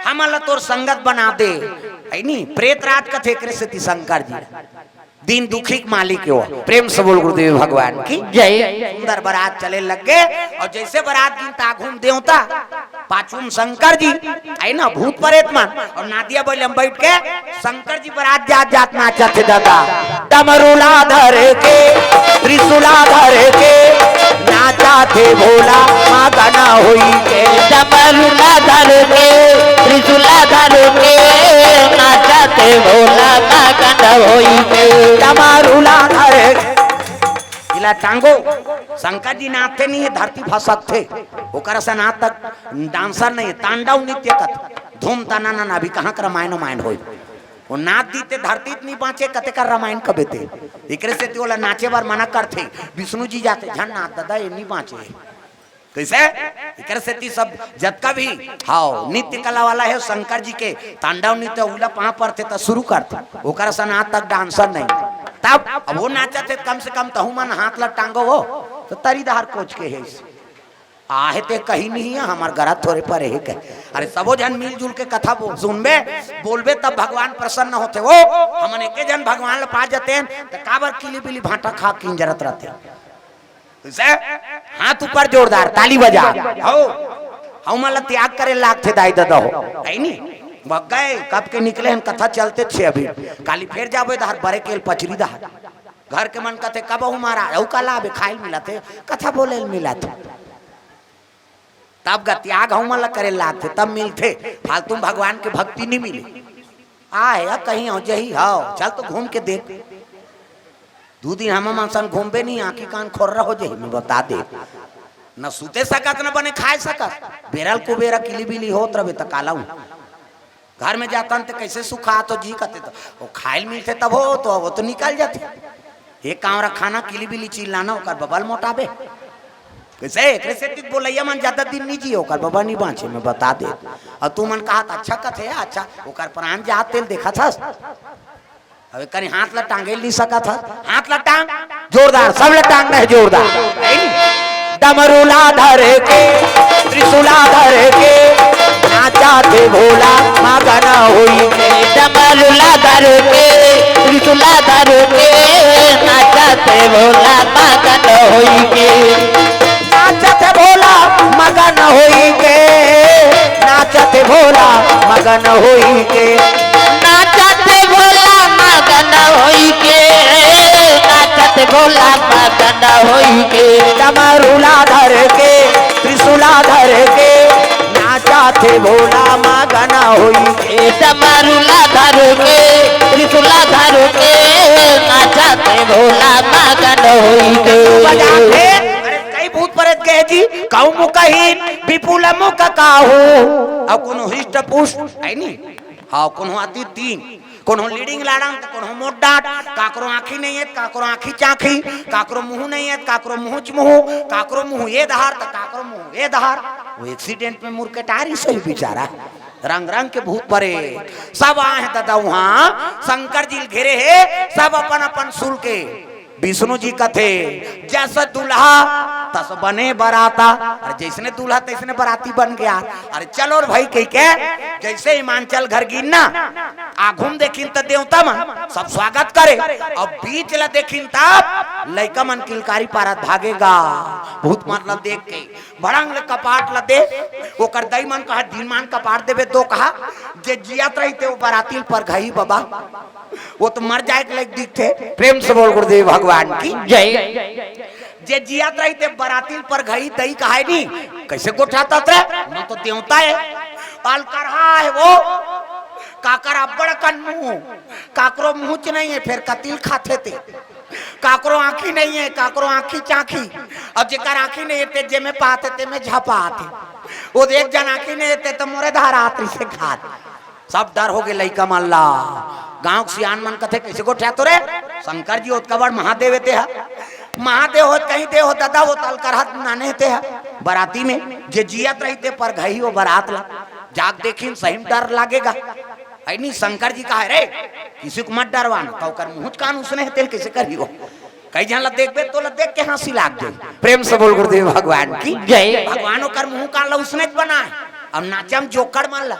हमन ला तोर संगत बना दे, है नी? प्रेत राज कथे एकरे सेती शंकर जी। दीन दुखी के मालिक हो। प्रेम से बोल गुरुदेव भगवान की जय। सुंदर बरात चले लग गे और जैसे बरात गिन त आघू म देवता, पाछू म शंकर जी, है ना, भूत परेत मन और नादिया बैल म बैठ के शंकर जी बरात जात जात नाचत हे दादा। डमरूला धर के, त्रिशूला धर के, नाचत हे भोला मगन होई के। डमरूला धर के, त्रिशूला धर के, नाचत हे भोला मगन होई के। डमरूला धर के। इला टांगो, शंकर जी नाचथे नहीं हे, धरती फसकथे। ओकर असन आज तक dancer नहीं हे, तांडव नृत्य कथे। धूम तना ना, अभी कहाँ के रामायण वामायण होई? वो नाच दीते धरती त नहीं बाँचे, कते कर रामायण कबे ते। एकरे सेती ओला नाचे बर मना करथे। विष्णु जी जाथे, "झन नाच दादा, ये नहीं बाँचे।" कैसे? एकरे सेती सब जतका भी, हाँ, नृत्य कला वाला हे, शंकर जी के तांडव नृत्य उला पहाँ परथे त शुरू करथे। ओकर असन आज तक dancer नहीं। तब अब वो नाचत हे, कम से कम तहू मन हाथ ला टांगो हो, तो तरी दहार कोच के हे। आहे ते कहीं नहीं है, हमर गरा थोरे पर हे कहे। अरे सबो झन मिलजुल के कथा बो-, सुनबे, बोलबे तब भगवान प्रसन्न होथे। वो हमन एके झन भगवान ला पा जतेन, त काबर किली बिली भांटा खा किंजरत रहते? जैसे हाथ ऊपर जोरदार, ताली बजा। हो, हम ला त्याग करे लागथे दाई ददा हो, है नी? बग गए, कब के निकले हन, कथा चलते छे अभी। काली फेर जाबो दहार बरे केल पचरी दहार। घर के मन कथे, "कब हूँ महाराज, अउ का लाबे, खाइल मिलत हे, कथा बोले मिलत हे।" तब ग त्याग हमन ला करे लागथे, तब मिलथे। फालतू में भगवान के भक्ति नहीं मिले। आ है या कहीं हो जही हो, चल तो घूम के देख। दू दिन हम मन सन घूमबे नहीं, आँखी कान खोर्रा हो जही, मैं बता दे। न सुते सकत, न बने खाए सकत। बेरल कुबेरा किली बिली होत रहे त काला हूँ। घर में जातन त कैसे सुखा तो जी कहते तो, वो खाइल मिलथे तब हो, तो वो तो निकल जाथे। एक कांवरा खाना किली बिली चिल्लाना, ओकर बबल मोटाबे। कैसे? एकरे सेती बोलैया मन ज्यादा दिन नहीं जिए, ओकर बबा नहीं बाँचे, मैं बता दे। अउ तू मन कहा त अच्छा कथे, अच्छा, ओकर प्राण जात तेल देखत हस। अब कहीं हाथ ला टांगे नहीं सकत हस, हाथ ला टांग, जोरदार, सब ला टांगना है जोरदार। डमरूला धर के, त्रिशूला धर के, नाचा थे भोला मगन होई के। डमरूला धर के, त्रिशूला धर के, नाचा थे भोला मगन होई के। नाचा थे भोला मगन होई के, नाचा थे भोला मगन होई के। नाचा थे भोला मगन होई के, नाचा थे भोला मगन होई के। डमरूला धर के, त्रिशूला धर के, नाचा थे भोला मगन होई के। डमरूला धर के, त्रिशूला धर के, नाचा थे भोला मगन होई के। बजा थे, अरे कई भूत प्रेत कहे जी, कऊ मुखहीन, विपुल मुख काहू। अब कोनो हृष्ट पुष्ट, है नी? हाँ, कोनो अति तीन, कोनो लीडिंग लाड़ंग, त कोनो मोट डांट, काकरो आँखी नहीं है, काकरो आँखी चाँखी, काकरो मुँह नहीं है, काकरो मुँह चमुँह, काकरो मुँह ये दहार, त काकरो मुँह ये दहार। वो एक्सीडेंट में मुरकेटारी सही बेचारा। रंग रंग के भूत परे, सब आहे ददा उहाँ, शंकर जी ल घेरे हे, सब अपन अपन सुल के। विष्णु जी कथे, "जस दुल्हा तस बने बराता।" अरे जैसने दूल्हा तैसने बराती बन गया। अरे चलो रे भाई कह के जैसे हिमांचल घर गिन ना, आघू म देखिन त देवता मन सब स्वागत करे, अउ बीच ला देखिन तब लइका मन किलकारी पारत भागेगा। भूत मन ला देख के भड़ंग ले कपाट ला दे, ओकर दई मन कहा, "दिन मान कपाट देबे तो कहा, जे जियत रही ते वो बराती ल परघई बबा।" वो तो मर जाए के लायक दिखथे। प्रेम से बोल गुरुदेव भगवान की जय। जे जियत रही ते बराती ल परघई दई कहाय नी, कैसे गोठात रे? मैं तो देवता है, अलकरहा है वो, काकर अब्बड़ कन मुँह, काकरो मुँह च नहीं है, फेर कतिल खाथे ते, काकरो आँखी नहीं है, काकरो आँखी चाँखी, अब जेकर आँखी नहीं है ते जे में पात है ते में झपात है, वो एक जन आँखी नहीं है ते तो मोरे धारा आत रही से खात। सब डर हो गे लइका मन ला। गांव के सियान मन कथे, "कैसे गोठियाथो रे?" "शंकर जी ओतका बड़ महादेव हे ते ह।" "महादेव होत कहीं देव हो ददा, वो त अलकरहा नाने हे ते ह।" बराती में जे जियत रही ते परघई वो बरात ला। जाके देखिन सही में डर लागेगा। है नी, शंकर जी कहा, "रे, किसी को मत डरवाना।" त ओकर मुँह च कान उसने हे ते ल कैसे करही वो? कई झन ला देखबे तोला देख के हँसी लाग जाही। प्रेम से बोल गुरुदेव भगवान की जय। भगवान ओकर मुँह कान ला उसने च बनाए। अब नाचा म जोकड़ मन ला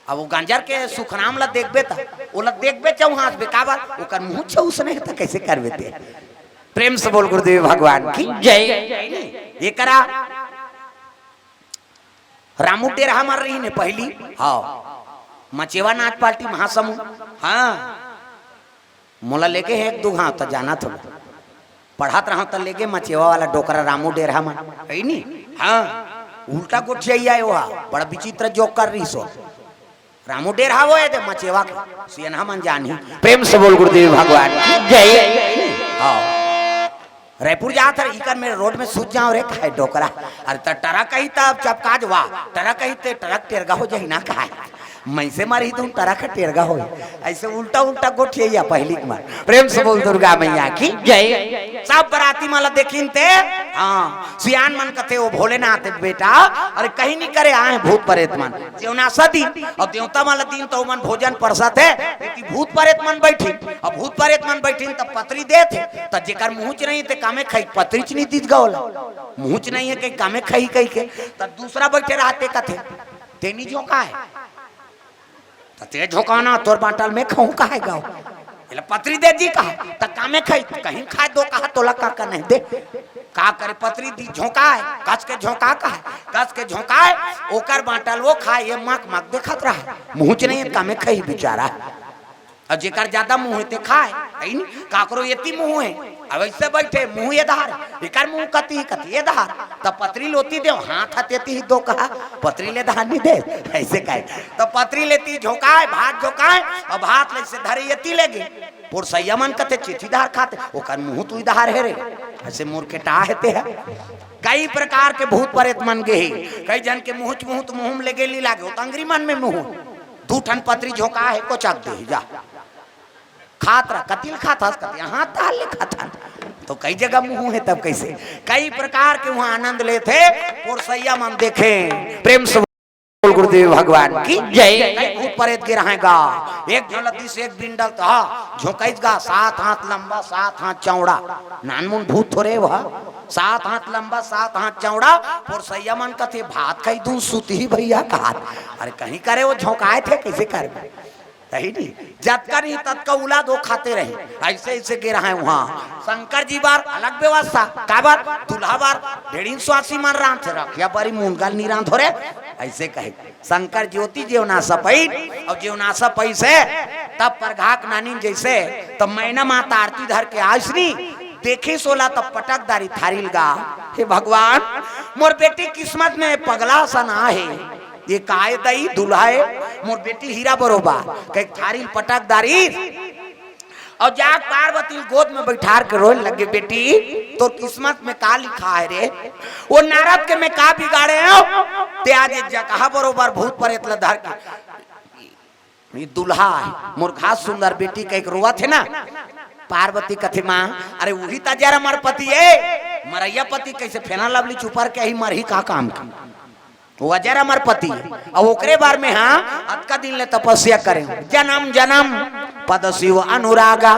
अब वो गांजर के सुखराम ला देखबे त, ओला देखबे चौहास बे, काबर ओकर मुँह चौसने हे त कैसे करबे ते? प्रेम से बोल गुरुदेव भगवान की जय। एकरा रामू डेरहा मर रही ने पहली, हाँ, मचेवा नाच पार्टी महासमूह, हाँ, मोला लेगे हे एक दू घाव त जानत हो। पढ़त रहंव त लेगे मचेवा वाला डोकरा रामू डेरहा मन। है नी? हाँ। उल्टा गोठियाई आए ओहा। बड़ा विचित्र जोक कर रही सो। रामू डेरहा वो ए दे मचेवा के। सियनहा मन जानही। प्रेम से बोल गुरुदेव भगवान की जय। हाँ। रायपुर जात हर, इकर मेरे रोड में सूत जाओ रे, काहे डोकरा। अरे त ट्रक कही त अब चपका जवा। ट्रक कही ते ट्रक टेरगा हो जाही ना, काहे। मइसे मरही तुम ट्रक टेरगा होई। ऐसे उल्टा उल्टा गोठिया पहली के मार। प्रेम से बोल दुर्गा मैया की जय। सब बराती मन ला देखिन ते हाँ, सियान मन कथे, "ओ भोलेनाथ बेटा, अरे कहीं नहीं करे आए हैं भूत परेत मन।" जेवनासा दिन अउ देवता मन ला दिन त ओमन भोजन परसत हे, एती भूत परेत मन बैठिन, अउ भूत परेत मन बैठिन त पतरी देत हे, त जेकर मुहूच नहीं ते कामे खाही, पतरीच नहीं दीस गा ओला, मुहूच नहीं हे कहीं कामे खाही कहिके, त दूसरा बैठे रहते कथे, "तेनी झोंकाय।" त ते झोंकाना, तोर बांटल में खाहूं काहे गा? एला पतरी दे दी कहा, त कामे खाही, कहीं खाय दो कहा, तोला का का नहीं दे। का करे पतरी दी झोंकाय, कस के झोंका कहा, कस के झोंकाय, ओकर बांटल वो खाय, ये मक मक देखत रहा। मुहूच नहीं हे, कामे खाही बिचारा। अउ जेकर जादा मुहूं हे ते खाय, है नी? काकरो एती मुहूं हे, अब ऐसे बैठे, मुहूं ये धार, एकर मुहूं कती ही कती ये धार, त पतरी ल ओती देव, हाथ हाथ एती ही दो कहा, पतरी ल ए धार नहीं दे, ऐसे कहे। त पतरी ल एती झोंकाय, भात झोंकाय, अउ भात ल ऐसे धरे एती ले गे। पोरसैया मन कथे, "चेथी धार खाते, ओकर मुहूं तो ई धार हे रे, ऐसे मोर के टा हे ते हे।" कई प्रकार के भूत परेत मन गे हे, कई जन के मुहूं मुहूं त मुहूं में ले गे ली लागे, ओ त अंगरी मन में मुहूं, दू ठन पतरी झोंका हे, कोचक दे जा। खात रह, कतिल खात हस, कति हाथ ताल ले खात हन। तो कई जगह मुहूं हे, तब कैसे? कई प्रकार के वहां आनंद लेथे। पोरसैया मन देखे, प्रेम से बोल गुरुदेव भगवान की जय। कई भूत परेत गे रहे गा, एक झलक दिस, एक बिंडल त हा, झोंकैस गा, सात हाथ लंबा, सात हाथ चौड़ा, नानमुन भूत थोरे वह, सात हाथ लंबा, सात हाथ चौड़ा। पोरसैया मन कथे, "भात खाई दू सुतही भैया" कहात। अरे कहीं करे वो झोंकाय थे, कैसे करबे? तही नहीं, जतका नहीं ततका उला दो खाते रही। ऐसे ऐसे गे रहे वहां। शंकर जी बर अलग व्यवस्था, काबर? दूल्हा बर ढेड़िन स्वासी मन रांध थे, रखिया बरी मुनगल नहीं रांध हो रे, ऐसे कहे। शंकर ज्योति जेवनासा पई, अउ जेवनासा पई से तब परघाक नानिन जैसे, तब मैना माता आरती धर के आइस नी, देखिस ओला तब पटक दारी थारी ल गा, "हे भगवान, मोर बेटी किस्मत में पगला सन आहे।" ये काय दई दुल्हा हे, मोर बेटी हीरा बरोबर, कहिके थारी ल पटक दारिस। अउ जाके पार्वती ल गोद में बैठार के रोए लगे, "बेटी, तोर किस्मत में का लिखा हे रे? वो नारद के मैं का बिगाड़े हंव? ते आज एक जगह बरोबर भूत परेत ल धर के।" ये दुल्हा हे, मोर घास सुंदर बेटी कहिके रोवत हे ना। पार्वती कथे, "माँ, अरे उही त अजर अमर पति हे, मरैया पति कैसे फेना लवली चुपर के ही मरही का काम की?" वो अजर अमर पति हे। अउ ओकरे बर में हाँ, अतका दिन ले तपस्या करे हंव। जनम जनम पद शिव अनुरागा।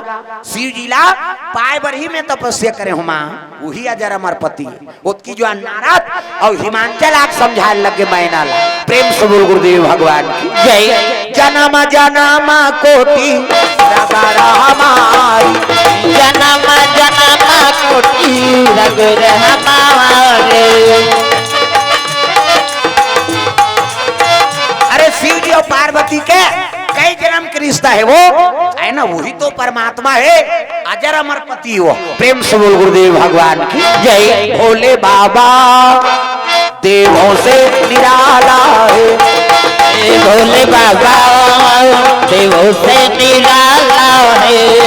शिव जी ला पाए बर ही मैं तपस्या करे हंव माँ। उही अजर अमर पति हे। ओतकी जुवार नारद अउ हिमांचल आके समझाए लगे मैना ला। प्रेम से बोल गुरुदेव भगवान की जय। जनम जनम कोटि रग रह माई। जनम जनम कोटि रग रह माई। अरे शिव जी अउ पार्वती के कई जनम के रिश्ता हे वो, हे ना? उही तो परमात्मा हे, अजर अमर पति वो। प्रेम से बोल गुरुदेव भगवान की जय। भोले बाबा देवों से निराला हे। हे भोले बाबा देवों से निराला हे।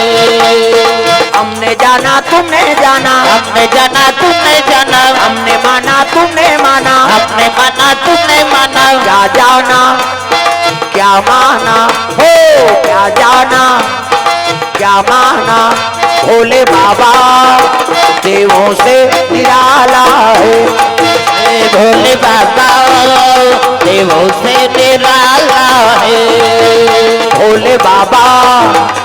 हमने जाना, तुमने जाना। हमने जाना, तुमने जाना। हमने माना, तुमने माना। हमने माना, तुमने माना। क्या जाना, क्या माना, हो क्या जाना, क्या माना। भोले बाबा देवों से निराला हे। हे भोले बाबा देवों से निराला हे। भोले बाबा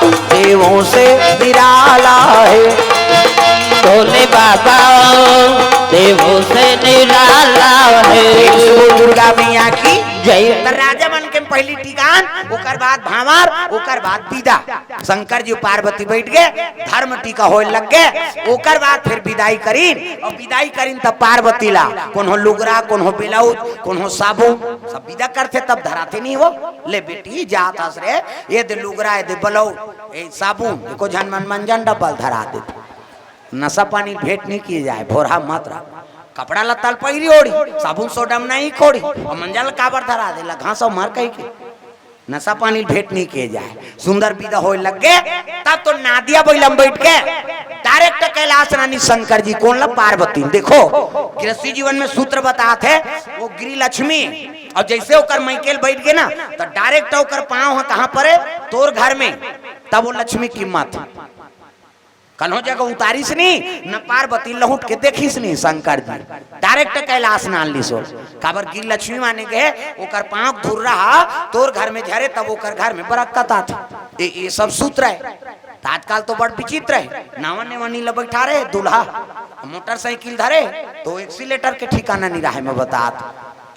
देवों से निराला हे। भोले बाबा देवों से निराला हे। प्रेम से बोल दुर्गा मैया की जय। त राजा मन के पहली टीकान, ओकर बाद भांवर, ओकर बाद बिदा। शंकर जी पार्वती बैठ गे, धर्म टीका होए लग गे, ओकर बाद फिर बिदाई करिन, अउ बिदाई करिन तब पार्वती ला कोनो लुगरा, कोनो ब्लाउज, कोनो साबुन, सब बिदा करथे तब धराथे नहीं वो। ले बेटी जात हस रे, ये दे लुगरा, ये दे ब्लाउज, ये साबुन, एको झन मन मंजन डब्बा ल धरा देथे। नशा पानी भेंट नहीं किए जाए, भोरहा मत रह। कपड़ा लत्ता ल पहिरी ओढ़ी, साबुन सोडा म नहीं खोड़ी, अउ मंजन ल काबर धरा दे, ल घास अउ मर कहिके। नशा पानी भेंट नहीं किए जाए। सुंदर बिदा होए लग गे, तब तो नादिया बइला म बैठ के direct कैलाश रानी शंकर जी, कोन ला? पार्वती। देखो, गृहस्थी जीवन में सूत्र बतात हे, वो गृह लक्ष्मी, अउ जैसे ओकर मइके ल बैठ गे ना, त direct ओकर पाँव ह कहाँ परे? तोर घर में। तब वो लक्ष्मी कीमत हे। कन्हो जगह उतारिस नी, न पार्वती लहुट के देखिस नी शंकर जी, डायरेक्ट कैलाश नान लिसो। काबर गिर लक्ष्मी माने गे, ओकर पांव धुर्रा हा तोर घर में झरे तब ओकर घर में बरकत आथे। ये, ये सब सूत्र है। त आजकल तो बड़ विचित्र है, नावा नेवनी ल बैठा रहे दूल्हा, मोटरसाइकिल धरे तो एक्सीलेटर के ठिकाना नहीं रहे। मैं बतात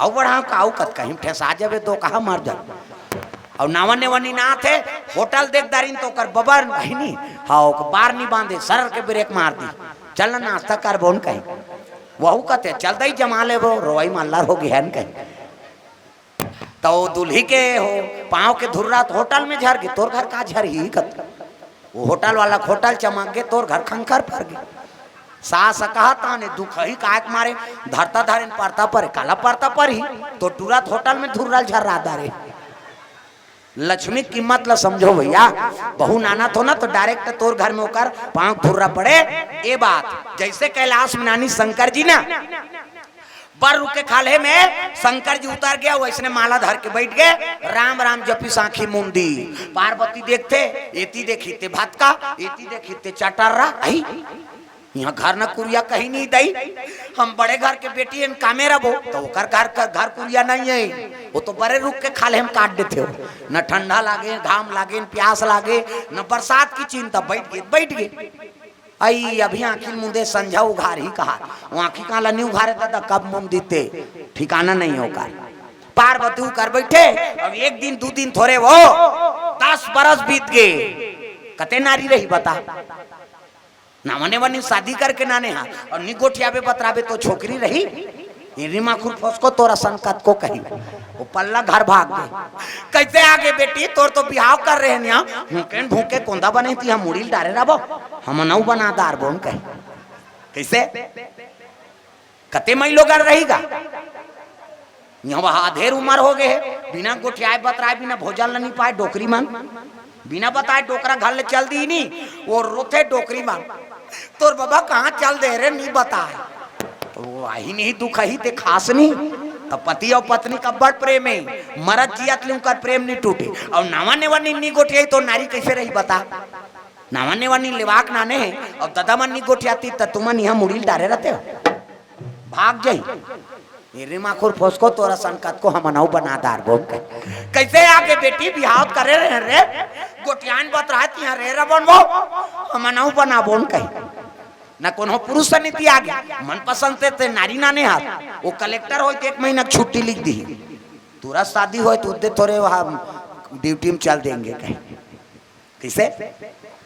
अउ बढ़ाव का अउ कत कहीं ठेसा जाबे तो कहा मर जाबे। अउ नावा नेवनी ना आथे, होटल देख दारिन तो ओकर बबर नहीं, हाँ ओकर बार नहीं बांधे, सरर के ब्रेक मार दी, चल ना नाश्ता करबो न कहीं। वहू कथे चल दई जमा लेबो, रोई मल्लर हो गया न कहीं। तो वो दुल्ही के हो पांव के धुर्रा त होटल में झर गे, तोर घर का झर ही कत। वो होटल वाला के होटल चमक गे, तोर घर खंखर पर गे। सास कहा ताने दुख ही काय के मारे, धरता धरे न परता परे, काला परता पर ही तो टूरा त होटल में धुर्रा ल झर्रा दारे। लक्ष्मी कीमत ला समझो भैया, बहू नाना थो ना तो डायरेक्ट तोर घर में ओकर पांव धुर्रा पड़े। ये बात जैसे कैलाश में नानी शंकर जी ना बर रुख के खाल्हे में शंकर जी उतर गया, वैसने माला धर के बैठ गए, राम राम जपिस आंखी मुंदी। पार्वती देखथे, एती देखी ते भतका, एती देखी ते चटर्रा, आई यहाँ घर न कुरिया कहीं नहीं दई, हम बड़े घर के बेटी हन कामे रबो, तो ओकर घर का घर कुरिया नहीं है, वो तो बरे रुख के खाल्हे में काट देथे हो, न ठंडा लागे, घाम लागे, न प्यास लागे, न बरसात की चिंता, बैठ गे, बैठ गे। आई अभी आंखी मुंदे संझा उघार ही कहा, वो आंखी काला नहीं उघारे दादा, कब मुंदी ते ठिकाना नहीं होकर। पार्वती कर बैठे, अब एक दिन दू दिन थोरे वो, दस बरस बीत गे, कते नारी रही बता। नावा नेवनी शादी करके नाने हा, अउ नी गोठियाबे बतराबे तो छोकरी रही। ये रिमा खुर फसको तोर असन कतको कही, वो पल्ला घर भाग गे। कैसे आगे बेटी, तोर तो बिहाव कर रहे हैं यहाँ, भूखे न भूखे कोंदा बने थी, हम मुड़ी ल डारे रबो, हम नौ बना दार बोन कही। कैसे? कते मई लोगन रही गा? यहाँ वहाँ अधेर उमर हो गए है, बिना गोठियाए बतराए, बिना भोजन ल नहीं पाए डोकरी मन, बिना बताए डोकरा घर ले चल दी नी, वो रोथे डोकरी मन, तोर बाबा कहाँ चल दे रे, नहीं बताए। तो आही नहीं दुख ही ते खास नहीं, तो पति अउ पत्नी का बड़ प्रेम है, मरत जियत ले उनकर प्रेम नहीं टूटे। अउ नावा नेवनी नी गोठियाई तो नारी कैसे रही बता? नावा नेवनी लेवाक नाने है, अउ ददा मन नी गोठियाती त तुमन यहाँ मुड़ी ल डारे रहते हो। भाग जाई। ये रिमा खुर फसको तोर असन कतको हम नौ बना दार बोन कही। कैसे आगे बेटी बिहाव करे रहे रे? गोठियान बतराए तिहाँ रे रबन वो। हम नौ बना बोन कही। न कोनो पुरुष नीति आगे। मनपसंद ते, ते नारी नाने हाथ। वो कलेक्टर होय तो एक महीना की छुट्टी लिख दी। तुरंत शादी होय तो उद्दे थोरे वहाँ ड्यूटी में चल देंगे कहीं। कैसे?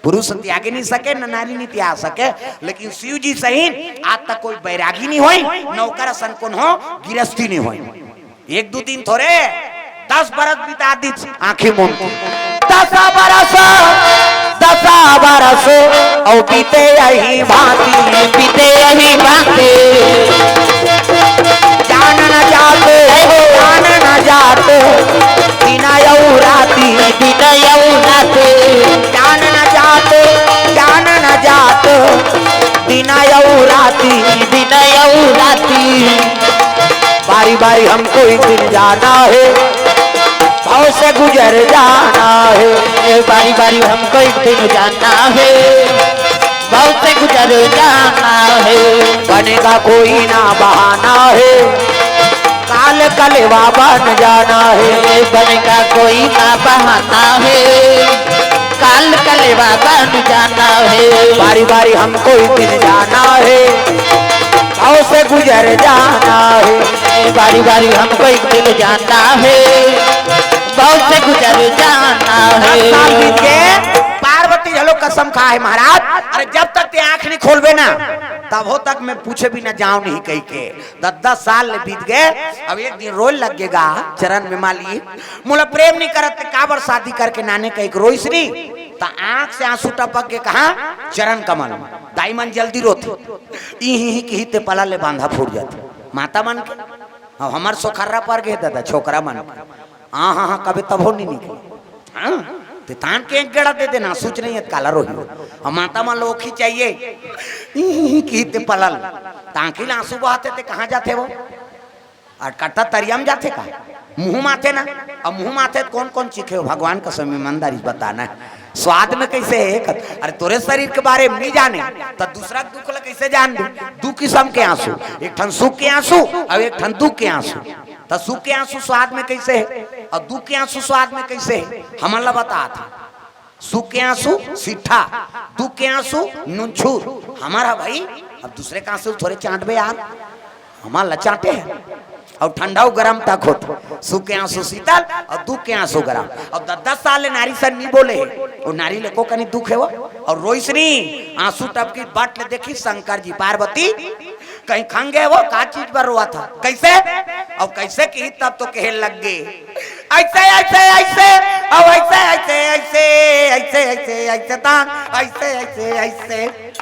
पुरुष त्यागे नहीं सके, न नारी नहीं त्याग सके, लेकिन शिव जी सही आज तक कोई बैरागी नहीं होई, न ओकर असन कोनो गिरस्ती नहीं होई। एक दू दिन थोरे, दस बरस बिता दी आंखी मूंद के। दस बरस, दस बरस, औ बीते यही भांति, बीते यही भांति। जान न जात, जान न जात, दिन अउ राति, दिन अउ राति। जान न जात, जान न जात, दिन अउ राति, दिन अउ राति। बारी बारी हमको एक दिन जाना है, भव से गुजर जाना है। बारी बारी हमको एक दिन जाना है, भव से गुजर जाना है। बनेगा कोई ना बहाना है, काल कलेवा बन जाना है। बनेगा कोई ना बहाना है, काल कलेवा बन जाना है। बारी बारी हमको एक दिन जाना है, भव से गुजर जाना है। बारी बारी हमको एक दिन जाना है, भव से गुजर जाना है। दस साल बीत गए, पार्वती घलो कसम खाए महाराज, अरे जब तक ते आंख नहीं खोलबे ना, तब हो तक मैं पूछे बिना जाओ नहीं कही के। दस दस साल ले बीत गए, अब एक दिन रोए लगेगा चरण में, माली मोला प्रेम नहीं करत ते काबर शादी करके नाने कही के रोइस नी, त आंख से आंसू टपक के कहा चरण कमल। दाई मन जल्दी रोथे, ई ही ही कही ते पला ले बांधा फूट जाथे माता मन के। अब हमर सोखर्रा पर गे दादा छोकरा मन के। हाँ हाँ हाँ कबे तभो नहीं निकले। हाँ, ते तान के एक गेड़ा दे देना, सूच नहीं है काला रोही। हम माता मन लोग ही चाहिए। ई ही ही कही ते पलल। तांखी ला आंसू बहाते ते कहाँ जाथे वो? अउ कट्टा तरिया में जाथे का? मुंह माथे ना। अब मुंह माथे त कौन कौन चीखे हो? भगवान कसम ईमानदारी से बताना है। स्वाद में कैसे है? कत-, अरे तोरे शरीर के बारे में नहीं जाने, त दूसरा के दुख ला कैसे जान दू? दू किसम के आंसू, एक ठन सुख के आंसू अउ एक ठन दुख के आंसू। त सुख के आंसू स्वाद में कैसे है अउ दुख के आंसू स्वाद में कैसे है, हमन ला बतात हे। सुख के आंसू सिट्ठा, दुख के आंसू नुनछूर। हमर हा भाई, अब दूसरे के आंसू थोरे चांटबे यार, हमर ला चांटे हे। अउ ठंडा अउ गरम तक होत, सुख के आंसू शीतल अउ दुख के आंसू गरम। अब दस दस साल ले नारी सन नी बोले हे, वो नारी ले को कनी दुख हे वो, अउ रोइस नी, आंसू टपकी बट ले देखी शंकर जी पार्वती कहीं खंगे वो का चीज बर रोवत हे, कैसे? अउ कैसे किही तब तो कहे लग गे, ऐसे ऐसे ऐसे, अउ ऐसे ऐसे ऐसे, ऐसे ऐसे ऐसे ता, ऐसे ऐसे ऐसे।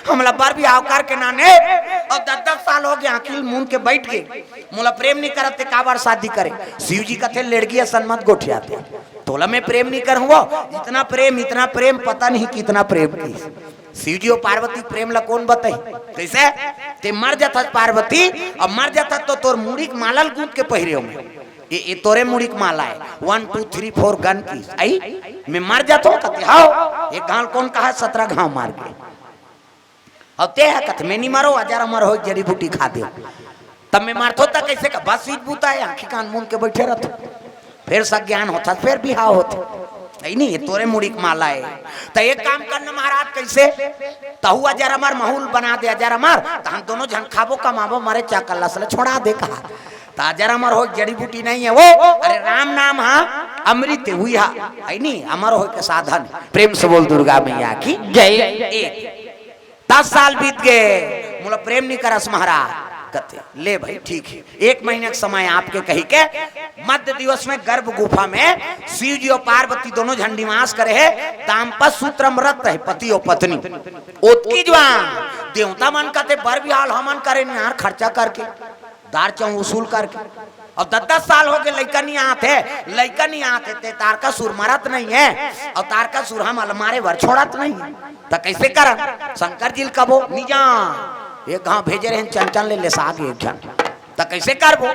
हमला बर बिहाव करके नाने, अउ दस दस साल हो गे, आंखी ल मूंद के बइठ गे। मोला प्रेम नी करत ते काबर शादी करे? शिव जी कथे, लेड़गी असन मत गोठियाते। तोला मैं प्रेम नी करहूं वो, इतना प्रेम, इतना प्रेम, पता नहीं कितना प्रेम की। शिव जी अउ पार्वती के प्रेम ला कोन बताही? कैसे? ते मर जाथस पार्वती, अब मर जाथस तो तोर मुड़ी के माला ल गूंथ के पहिरे हूं मैं। ये, ये तोरे मुड़ी के माला हे, वन टू थ्री फोर गन की। आई, मैं मर जाथों कथे, हव, एक घाव ल कोन कहा, सतरा घाव मार के। अब ते ह कथे, मैं नी मरों, हजार अमर हो, जड़ी बूटी खा देव। तब मैं मरथों त कैसे का? बस इच बूता हे, आंखी कान मूंद के बइठे रथों। फेर सज्ञान होथस, फेर बिहाव होथे। अई नहीं, ये तोरे मुड़ी के माला हे। त एक काम कर ना महाराज, कैसे? तहू हजार अमर, महू ल बना दे हजार अमर, त हम दोनों झन खाबो, कमाबो, मरे चाकर लस ल छोड़ा दे कहा। त हजार अमर हो, जड़ी बूटी नहीं हे वो, अरे राम नाम हा अमृत हे, उही हा, अई नहीं, अमर होय के साधन। प्रेम से बोल दुर्गा मैया की जय। एक दस साल बीत गे, मोला प्रेम नी करस महाराज। कथे, ले भाई, ठीक हे, एक महीना के समय आपके कहिके मध्य दिवस में गर्भ गुफा में शिव जी अउ पार्वती दोनों झन निवास करे हे। दाम्पत्य सूत्र म रत हे पति अउ पत्नी। ओतकी जुवार देवता मन कथे, बर बिहाव ल हमन करे निहार खर्चा करके, दार चौं वसूल करके। अब दस दस साल हो गे, लइका नी आत हे, लइका नी आत हे, ते तारकासुर मरत नहीं हे, अउ तारकासुर हमला मारे बर छोड़त नहीं हे, त कैसे करन? शंकर जी ल कबो नी जान, एक घाव भेजे रहेन चंचल ले लेसा गे एक झन, त कैसे करबो?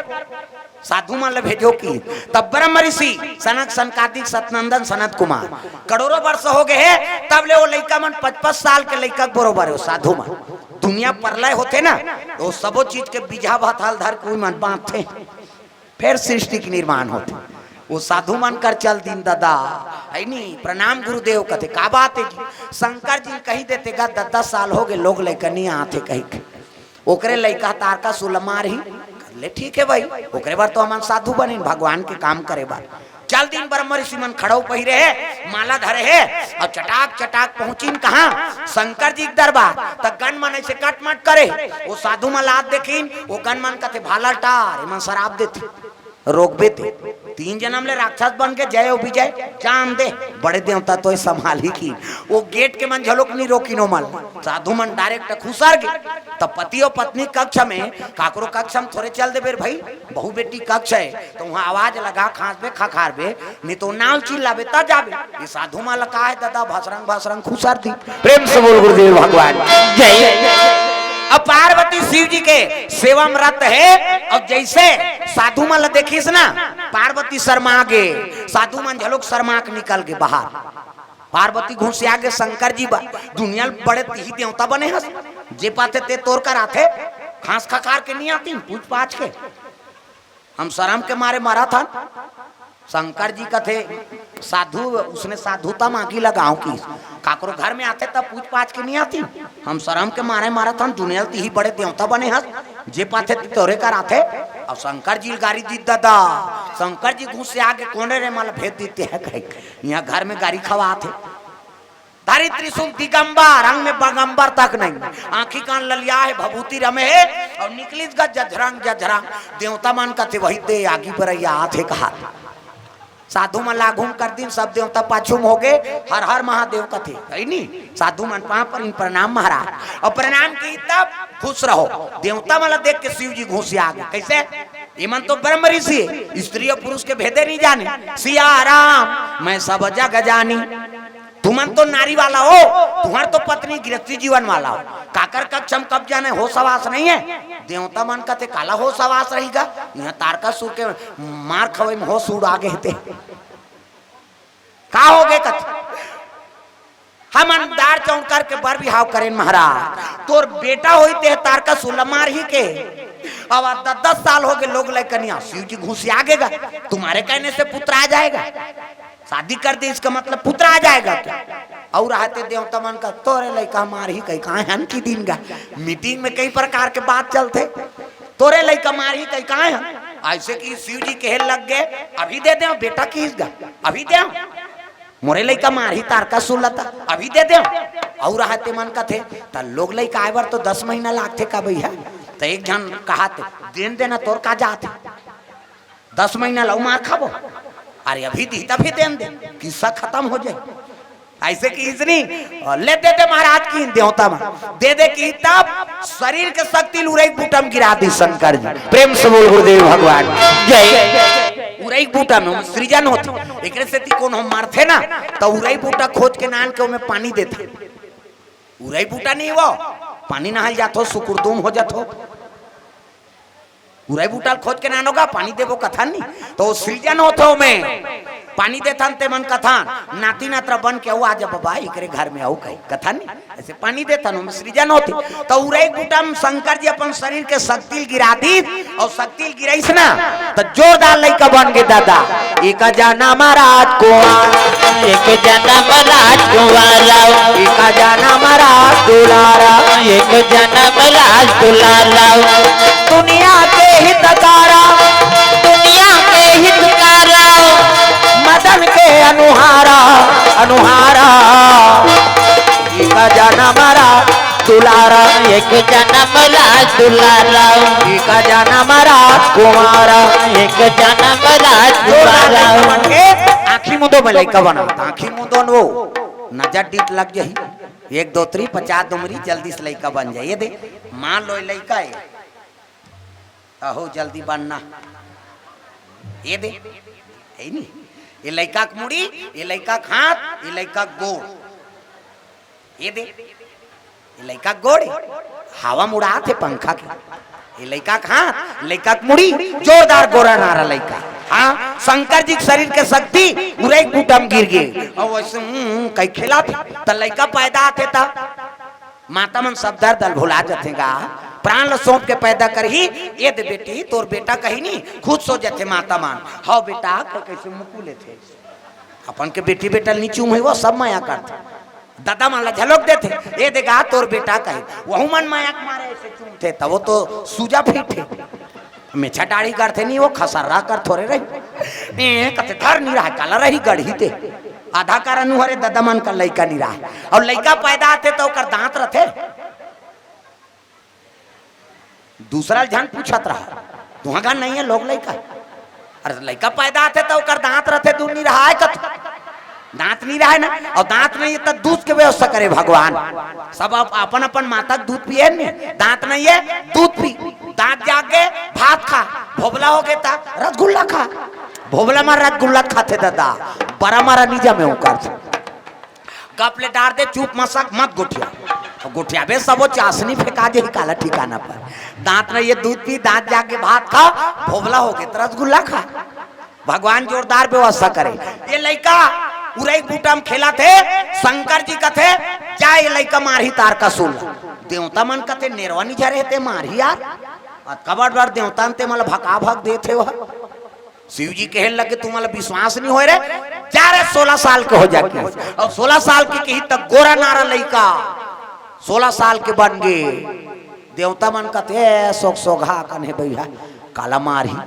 साधु मन ल भेजो की। तब ब्रह्म ऋषि सनक सनकादिक सतनंदन सनत कुमार करोड़ों वर्ष हो गे हे, तब ले वो लइका मन पच पच साल के लइका के बरोबर हे, वो साधु मन। दुनिया परलय होथे ना, तो सबो चीज के बीजा भात हल धर के उही मन बांधथे, फेर सृष्टि के निर्माण होथे। वो साधु मन कर चल दिन ददा, है नी, प्रणाम गुरुदेव कथे, का बात हे जी? शंकर जी कहि देते गा, दस दस साल हो गे, लोग लइका नी आथे कहिके। ओकरे लइका तारकासुर ल मारही। ले ठीक हे भाई, ओकरे बर तो हमन साधु बनेन, भगवान के काम करे बर। चल दिन ब्रह्म ऋषि मन खड़ाऊ पहिरे हे, माला धरे हे, अउ चटाक चटाक पहुंचिन कहां? शंकर जी के दरबार। त गन मन ऐसे कटमट करे, वो साधु मन ल आत देखिन, वो गन मन कथे, भाला ल टार, एमन सराप देथे, रोकबे ते। तीन जनम ले राक्षस बन के जय अउ विजय, जान दे, बड़े देवता तोय संभालही की। वो गेट के मन झलोक नी रोकिन ओमन। साधु मन direct खुसर गे। त पति अउ पत्नी कक्ष में, काकरो कक्ष में थोरे चल देबे रे भाई, बहू बेटी कक्ष हे, त उहां आवाज लगा, खांसबे, खखारबे, नी तो नाव चिल्लाबे, त जाबे। ये साधु मन ल का हे ददा, भसरंग भसरंग खुसर दी। प्रेम से बोल गुरुदेव भगवान की जय। अब पार्वती शिव जी के सेवा में रत हे, अब जैसे साधु मन ल देखिस ना, पार्वती शर्मा गे, साधु मन झलोक शर्मा के निकल गे बाहर। पार्वती घुसिया गे शंकर जी बर, दुनिया ल बड़े तिही देवता बने हस, जे पाथे ते तोर कर आथे, खांस खखार के नी आतिन, पूछ पाछ के। हम शरम के मारे मरत हन। शंकर जी कथे, साधु, उसने साधुता मांगी लगाओ की। काकरो घर में आथे तब पूछ पाछ के नी आतिन। हम शरम के मारे मरत हन, दुनिया ल तिही बड़े देवता बने हस, जे पाथे ते तोरे कर आथे। अउ शंकर जी ल गारी दीस ददा, शंकर जी घुसिया गे, कोने रे, मोला भेज देते हे कहे, इहां घर में गारी खवाथे। धारी त्रिशूल दिगंबर, अंग में बगंबर तक नहीं, आंखी कान ललिया हे, भभूति रमे हे, अउ निकलिस गा जझरंग जझरंग। देवता मन कथे, वही दे आगी बरइया आथे कहा। साधु मन ल आघू म कर दिन, सब देवता पाछू म हो गे, हर हर महादेव कथे, है नी? साधु मन पांव परिन, प्रणाम महाराज, अउ प्रणाम की तब खुश रहो। देवता मन ल देख के शिव जी घुसिया गे, कैसे? एमन तो ब्रह्म ऋषि हे, स्त्री अउ पुरुष के भेदे नी जाने। सिया राम मैं सब जग जानी। तुमन तो नारी वाला हो, तुंहर तो पत्नी गृहस्थी जीवन वाला हो, काकर कक्ष म कब जाने, होस हवास नहीं हे। देवता मन कथे, काला होस हवास रही गा, इहां तारकासुर के मार खवई में होस उड़ा गे हे ते। का हो गे कथे? हमन दार चाउर करके बर बिहाव करेन महाराज। तोर बेटा होई ते तारकासुर ल मारही के। अब दस दस साल हो गए, लोग लइका नइ हे, शिव जी घुसिया गेगा। तुम्हारे कहने से पुत्र आ जाएगा? शादी कर दे, इसका मतलब पुत्र आ जाएगा क्या? अउ रहते देवता मन का, तोरे लइका मारही कही, कहाँ हन कि दिन गा। मीटिंग में कई प्रकार के बात चलथे। तोरे लइका मारही कही, कहाँ हन? अइसे कि शिव जी कहे लग गए, अभी दे दे बेटा, किहिस गा, अभी दे। मोरे लइका मारही तारकासुर ल त, अभी दे दे। अउ रहते मन कथे, त लोग लइका आए बर तो दस महीना लागथे का भैया? त एक झन कहाथे, देन देना तोर का जात हे, दस महीना लऊ मार खाबो। अरे अभी दी तभी देन दे, किस्सा खतम हो जाए। अइसे किहिस नी, ले दे दे महाराज, किहिन देवता मन, दे दे किहिन तब शरीर के शक्ति ल उरई के बूटा म गिरा दिस शंकर जी। प्रेम से बोल गुरुदेव भगवान जय। उरई के बूटा म सृजन होथे, एकरे सेती कोनो मरथे ना, त उरई बूटा खोज के लान के ओमे पानी देथे। उरई बूटा नइ हे वो, पानी नहाय ल जाथो, सुकुरदुम हो जाथो। उरई बूटा ल खोज के लानोगा, पानी देबो कथन नी, त ओ सृजन होथे ओमे। पानी देथन ते मन कथन, नाती नतरा बन के अउ आ जा बबा, एकरे घर में अउ कही कथन नी, अइसे पानी देथन, ओमे सृजन होथे। त उरई के बूटा म शंकर जी अपन शरीर के शक्ति ल गिरा दिस, अउ शक्ति ल गिराइस ना, त जोरदार लइका बन गे दादा। एक जनम राजकुमार, एक जनम राजकुमार, एक जनम राज दुलारा, एक जनम राज दुलारा। दुनिया के हितकारा, दुनिया के हितकारा, मदन के अनुहारा, अनुहारा। एक जनम राज दुलारा, एक जनम राज दुलारा, एक जनम राजकुमारा, एक जनम राज दुलारा। के आँखी मुंदो में लइका बना, आँखी मुंदो न वो नजर डीठ लग जाही। एक दो तीन पचास दुमरी जल्दी से लइका बन जाए। ये दे, मान लो ये लइका हे, अहो जल्दी बनना। ये दे, हे नी, ये लइका के मुड़ी, ये लइका के हाथ, ये लइका के गोड़। ये दे, ये लइका के गोड़ हे, हवा म उड़ात हे पंखा के। ये लइका के हाथ, लइका के मुड़ी, जोरदार गोरा नारा लइका। हाँ, शंकर जी के शरीर के शक्ति उरई के बूटा म गिर गे। अउ वइसे हूँ, हूँ, कई खेलात, त लइका पैदा आथे त माता मन सब दर्द ल भुला जथे गा। प्राण ल सौंप के पैदा करही, ये दे बेटी, तोर बेटा कही नी, खुश हो जथे माता मन। हव बेटा, कइसे मुकु लेथे। अपन के बेटी बेटा ल नी चूमही, वो सब मया करथे। ददा मन ला झलोक देथे, ये दे गा तोर बेटा कही, वहू मन मया के मारे अइसे चूमथे, त वो तो सूजा फिट हे। मेछा डाढ़ी करथे नी, वो खसर्रा कर थोरे रही। ए, कथे धर नी रहा, काला रही गढ़ी ते। आधा कारण हरे ददा मन का लइका नी रहा। अउ लइका पैदा आथे त ओकर दांत रथे। दूसरा झन पूछत रहा, तुँहर घर नइ हे लोग लइका? अरे लइका पैदा आथे त ओकर दांत रथे, दूध नइ रहा हे कथे। दांत नइ रहा हे ना, अउ दांत नइ हे त दूध के व्यवस्था करे भगवान। सब अपन अपन माता के दूध पिए नी, दांत नइ हे, दूध पी, दांत जाग गे, भात खा, भोभला हो गे त रसगुल्ला खा। भोभला म रसगुल्ला खाथे ददा, बरा म रनिजा में ओकर। गप ले डार दे, चुप मसक मत गोठिया। गोठियाबे सबो चासनी फेंका देही काला ठिकाना पर। दांत नइ हे दूध पी, दांत जाग गे भात खा, भोभला हो गे त रसगुल्ला खा। भगवान जोरदार व्यवस्था करे। ये लइका उरई के बूटा म खेलत हे, शंकर जी कथे, जा ये लइका मारही तारकासुर ल। देवता मन कथे, नेरवा नइ झरे हे ते मारही यार। अतका बड़ बड़ देवता मन ते मन ल भका भक देथे वह। शिव जी कहे लगे, तुम्हारा विश्वास नइ होय रे, जा रे, सोलह साल के हो जा के। अउ सोलह साल के किही त गोरा नारा लइका सोलह साल के बन गे। देवता मन कथे, ए, सोग सोगहा कन हे भैया, काला मारही।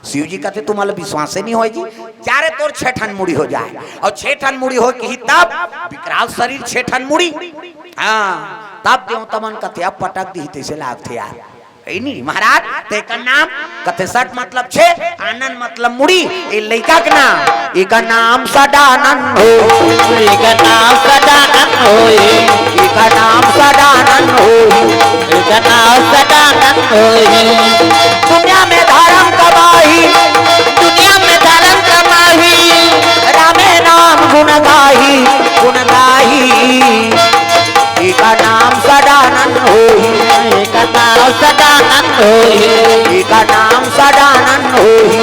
शिव जी कथे, तुम्हारा विश्वास नइ होय जी, जा रे, तोर छे ठन मुड़ी हो जाए। अउ छे ठन मुड़ी होय किही तब विकराल शरीर, छे ठन मुड़ी। हाँ, तब देवता मन कथे, अब पटक दिही तइसे लागथे यार। ए नी महाराज, त एकर नाम कथे सट मतलब छे, आनंद मतलब मुड़ी, ए लइका के नाम, एकर नाम सदानंद हो। एकर नाम सदानंद होही। एकर नाम सदानंद होही। एकर नाम सदानंद होही। दुनिया में धर्म कमाही। दुनिया में धर्म कमाही। रामे नाम गुण गाही, गुण गाही। एकर नाम सदानंद होही। एकर नाम सदानंद होही। एकर नाम सदानंद होही।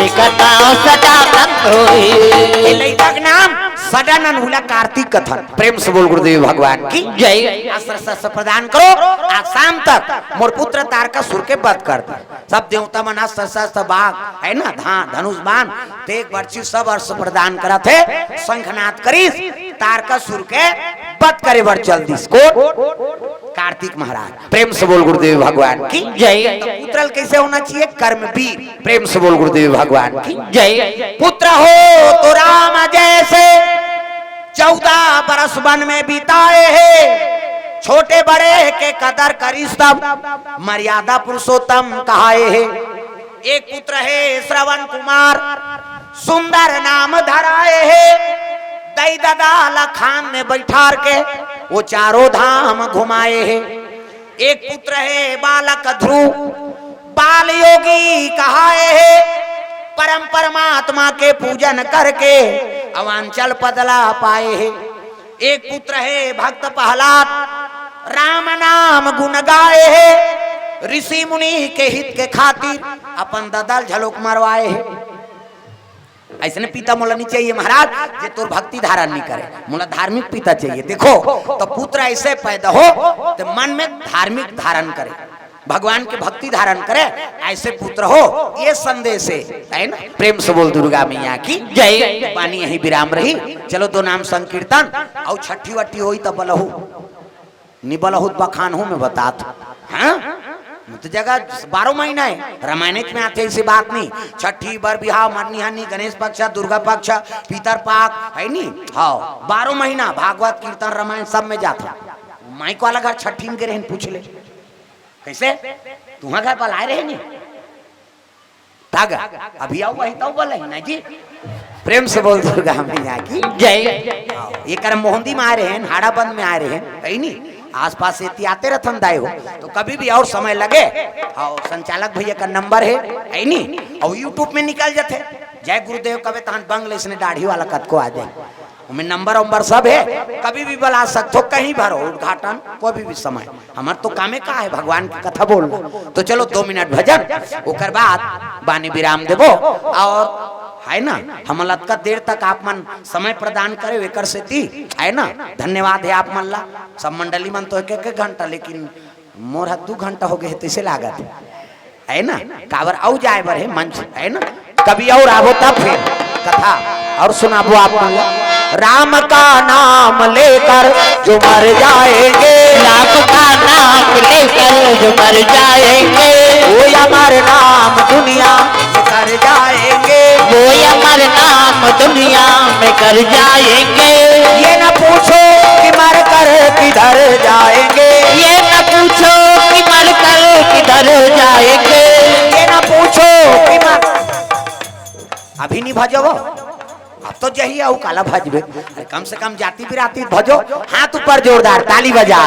एकर नाम सदानंद होही। ए लइका के नाम सडन अनुभूला कार्तिक कथन। प्रेम से बोल गुरुदेव भगवान की जय। अस्त्र शस्त्र प्रदान करो, आज शाम तक मोर पुत्र तारकासुर के वध कर दे। सब देवता मन अस्त्र शस्त्र बाण, है ना, धा-, धनुष बाण, तेग बरछी सब अस्त्र प्रदान करत हे। शंखनाद करिस, तारकासुर के वध करे बर चल दिस। कोन? कार्तिक महाराज। प्रेम से बोल गुरुदेव भगवान की जय। तो पुत्र कैसे होना चाहिए? कर्मवीर। प्रेम से बोल गुरुदेव भगवान की जय। पुत्र हो तो राम जैसे, चौदह बरस वन में बिताए हे, छोटे बड़े के कदर करिस तब, मर्यादा पुरुषोत्तम कहाए हे। एक पुत्र हे श्रवण कुमार, सुंदर नाम धराए हे, दई ददा ला खान में बैठार के वो चारों धाम घुमाए हे। एक पुत्र हे बालक ध्रुव, बाल योगी कहाए हे, परम परमात्मा के पूजन करके अवांचल पद ला पाए हे। एक पुत्र हे भक्त प्रहलाद, राम नाम गुण गाए हे, ऋषि मुनि के हित के खातिर अपन ददा ल झलोक मरवाए हे। अइसने पिता मोला नहीं चाहिए महाराज, जे तोर भक्ति धारण नहीं करे, मोला धार्मिक पिता चाहिए। देखो, तो पुत्र ऐसे पैदा हो, तो मन में धार्मिक धारण करे, भगवान के भक्ति धारण करे, ऐसे पुत्र हो, ये संदेश हे, है ना? प्रेम से बोल दुर्गा मैया की जय। बानी यही विराम रही। चलो दो नाम संकीर्तन, अउ छठी वट्ठी होई तब बलहू, निबलहू त बखान हूँ मैं बतात। हाँ, तो जगह बारह महीना हे, रामायण में आथे ऐसी बात नहीं। छठी, बर बिहाव, मरनी हरनी, गणेश पक्ष, दुर्गा पक्ष, पितर पाक, है नी? हाँ, बारह महीना भागवत कीर्तन रामायण सब में जात हे। माइक वाला घर छठी में गे रहे, पूछ ले। कैसे? तुहा घर बलाए रहे नी? तागा, अभी आओ वही तो बोले ना जी। प्रेम से बोल दुर्गा मैया की जय। हाँ, ये कर मोहंदी में आए रहे हैं, हाड़ाबंद में आए रहे हैं, है नी? आसपास से ती आते रथन दाई हो, तो कभी भी और समय लगे, हाँ, संचालक भैया का नंबर है, है नी? और YouTube में निकल जाते, जय गुरुदेव कबे तहन बंगले इसने दाढ़ी वाला कतको आ जाए। ओमे नंबर वंबर सब हे, कभी भी बला सकथो, कहीं भरो उद्घाटन, कोई भी समय। हमर तो कामे का हे, भगवान की कथा बोलना। तो चलो दो मिनट भजन, ओकर बाद बानी विराम देबो। और है ना, हम लतका देर तक आप मन समय प्रदान करे, एकर सेती है ना, धन्यवाद हे आप मन ला। सब मंडली मन तो एक एक घंटा, लेकिन मोर हा दू घंटा हो गए हे, तैसे लागत हे, है ना? काबर अउ जाए बर हे मंच, है ना? कभी और आबो तब फिर कथा और सुनाबो आप मन ला। राम का नाम लेकर जो मर जाएंगे, राम का नाम लेकर जो मर जाएंगे, वो अमर नाम दुनिया में कर जाएंगे, वो अमर नाम दुनिया में कर जाएंगे। ये न पूछो कि मर कर किधर जाएंगे, ये न पूछो कि मर कर किधर जाएंगे, ये न पूछो कि मर, अभी नहीं भजो वो, अब तो जही अउ काला भजबे। अरे कम से कम जाति बिराती भजो, हाथ ऊपर जोरदार ताली बजा।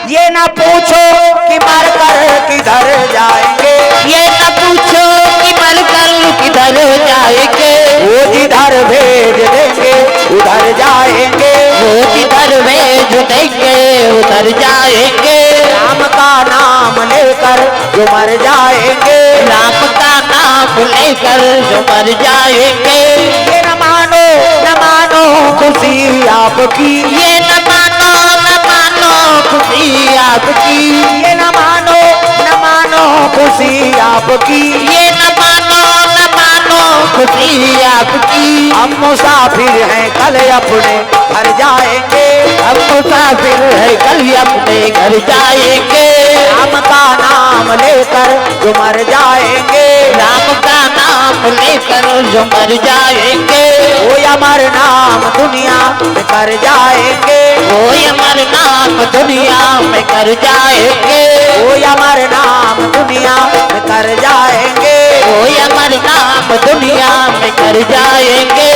ये ना पूछो कि मर कर किधर जाएंगे, ये ना पूछो कि मर कर किधर जाएंगे, वो जिधर भेज देंगे उधर जाएंगे, वो जिधर भेज देंगे उधर जाएंगे। राम का नाम लेकर जो मर जाएंगे, राम का नाम लेकर जो मर जाएंगे। ये न मानो, न मानो खुशी आपकी, ये न मानो, न मानो खुशी आपकी, ये न मानो, न मानो खुशी आपकी, ये न मानो, न मानो खुशी आपकी। हम मुसाफिर हैं कल अपने घर जाएंगे, हम मुसाफिर हैं कल अपने घर जाएंगे। राम का नाम लेकर जो मर जाएंगे, राम का नाम लेकर जो मर जाएंगे, वो अमर नाम दुनिया में कर जाएंगे, वो अमर नाम दुनिया में कर जाएंगे, वो अमर नाम दुनिया में कर जाएंगे, वो अमर नाम दुनिया में कर जाएंगे।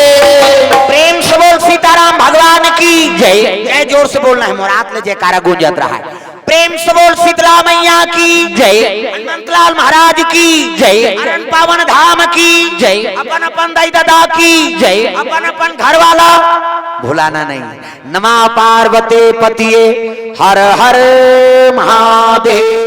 प्रेम से बोल सीताराम भगवान की जय। जय जोर से बोलना हे, मोर हाथ ले जयकारा गूंजत रहा हे। प्रेम से बोल शीतला मैया की जय। हनुमंतलाल महाराज की जय। अरन पावन धाम की जय। अपन अपन दाई ददा की जय। अपन अपन घर वाला भुलाना नहीं। नमः पार्वती पतिये हर हर महादेव।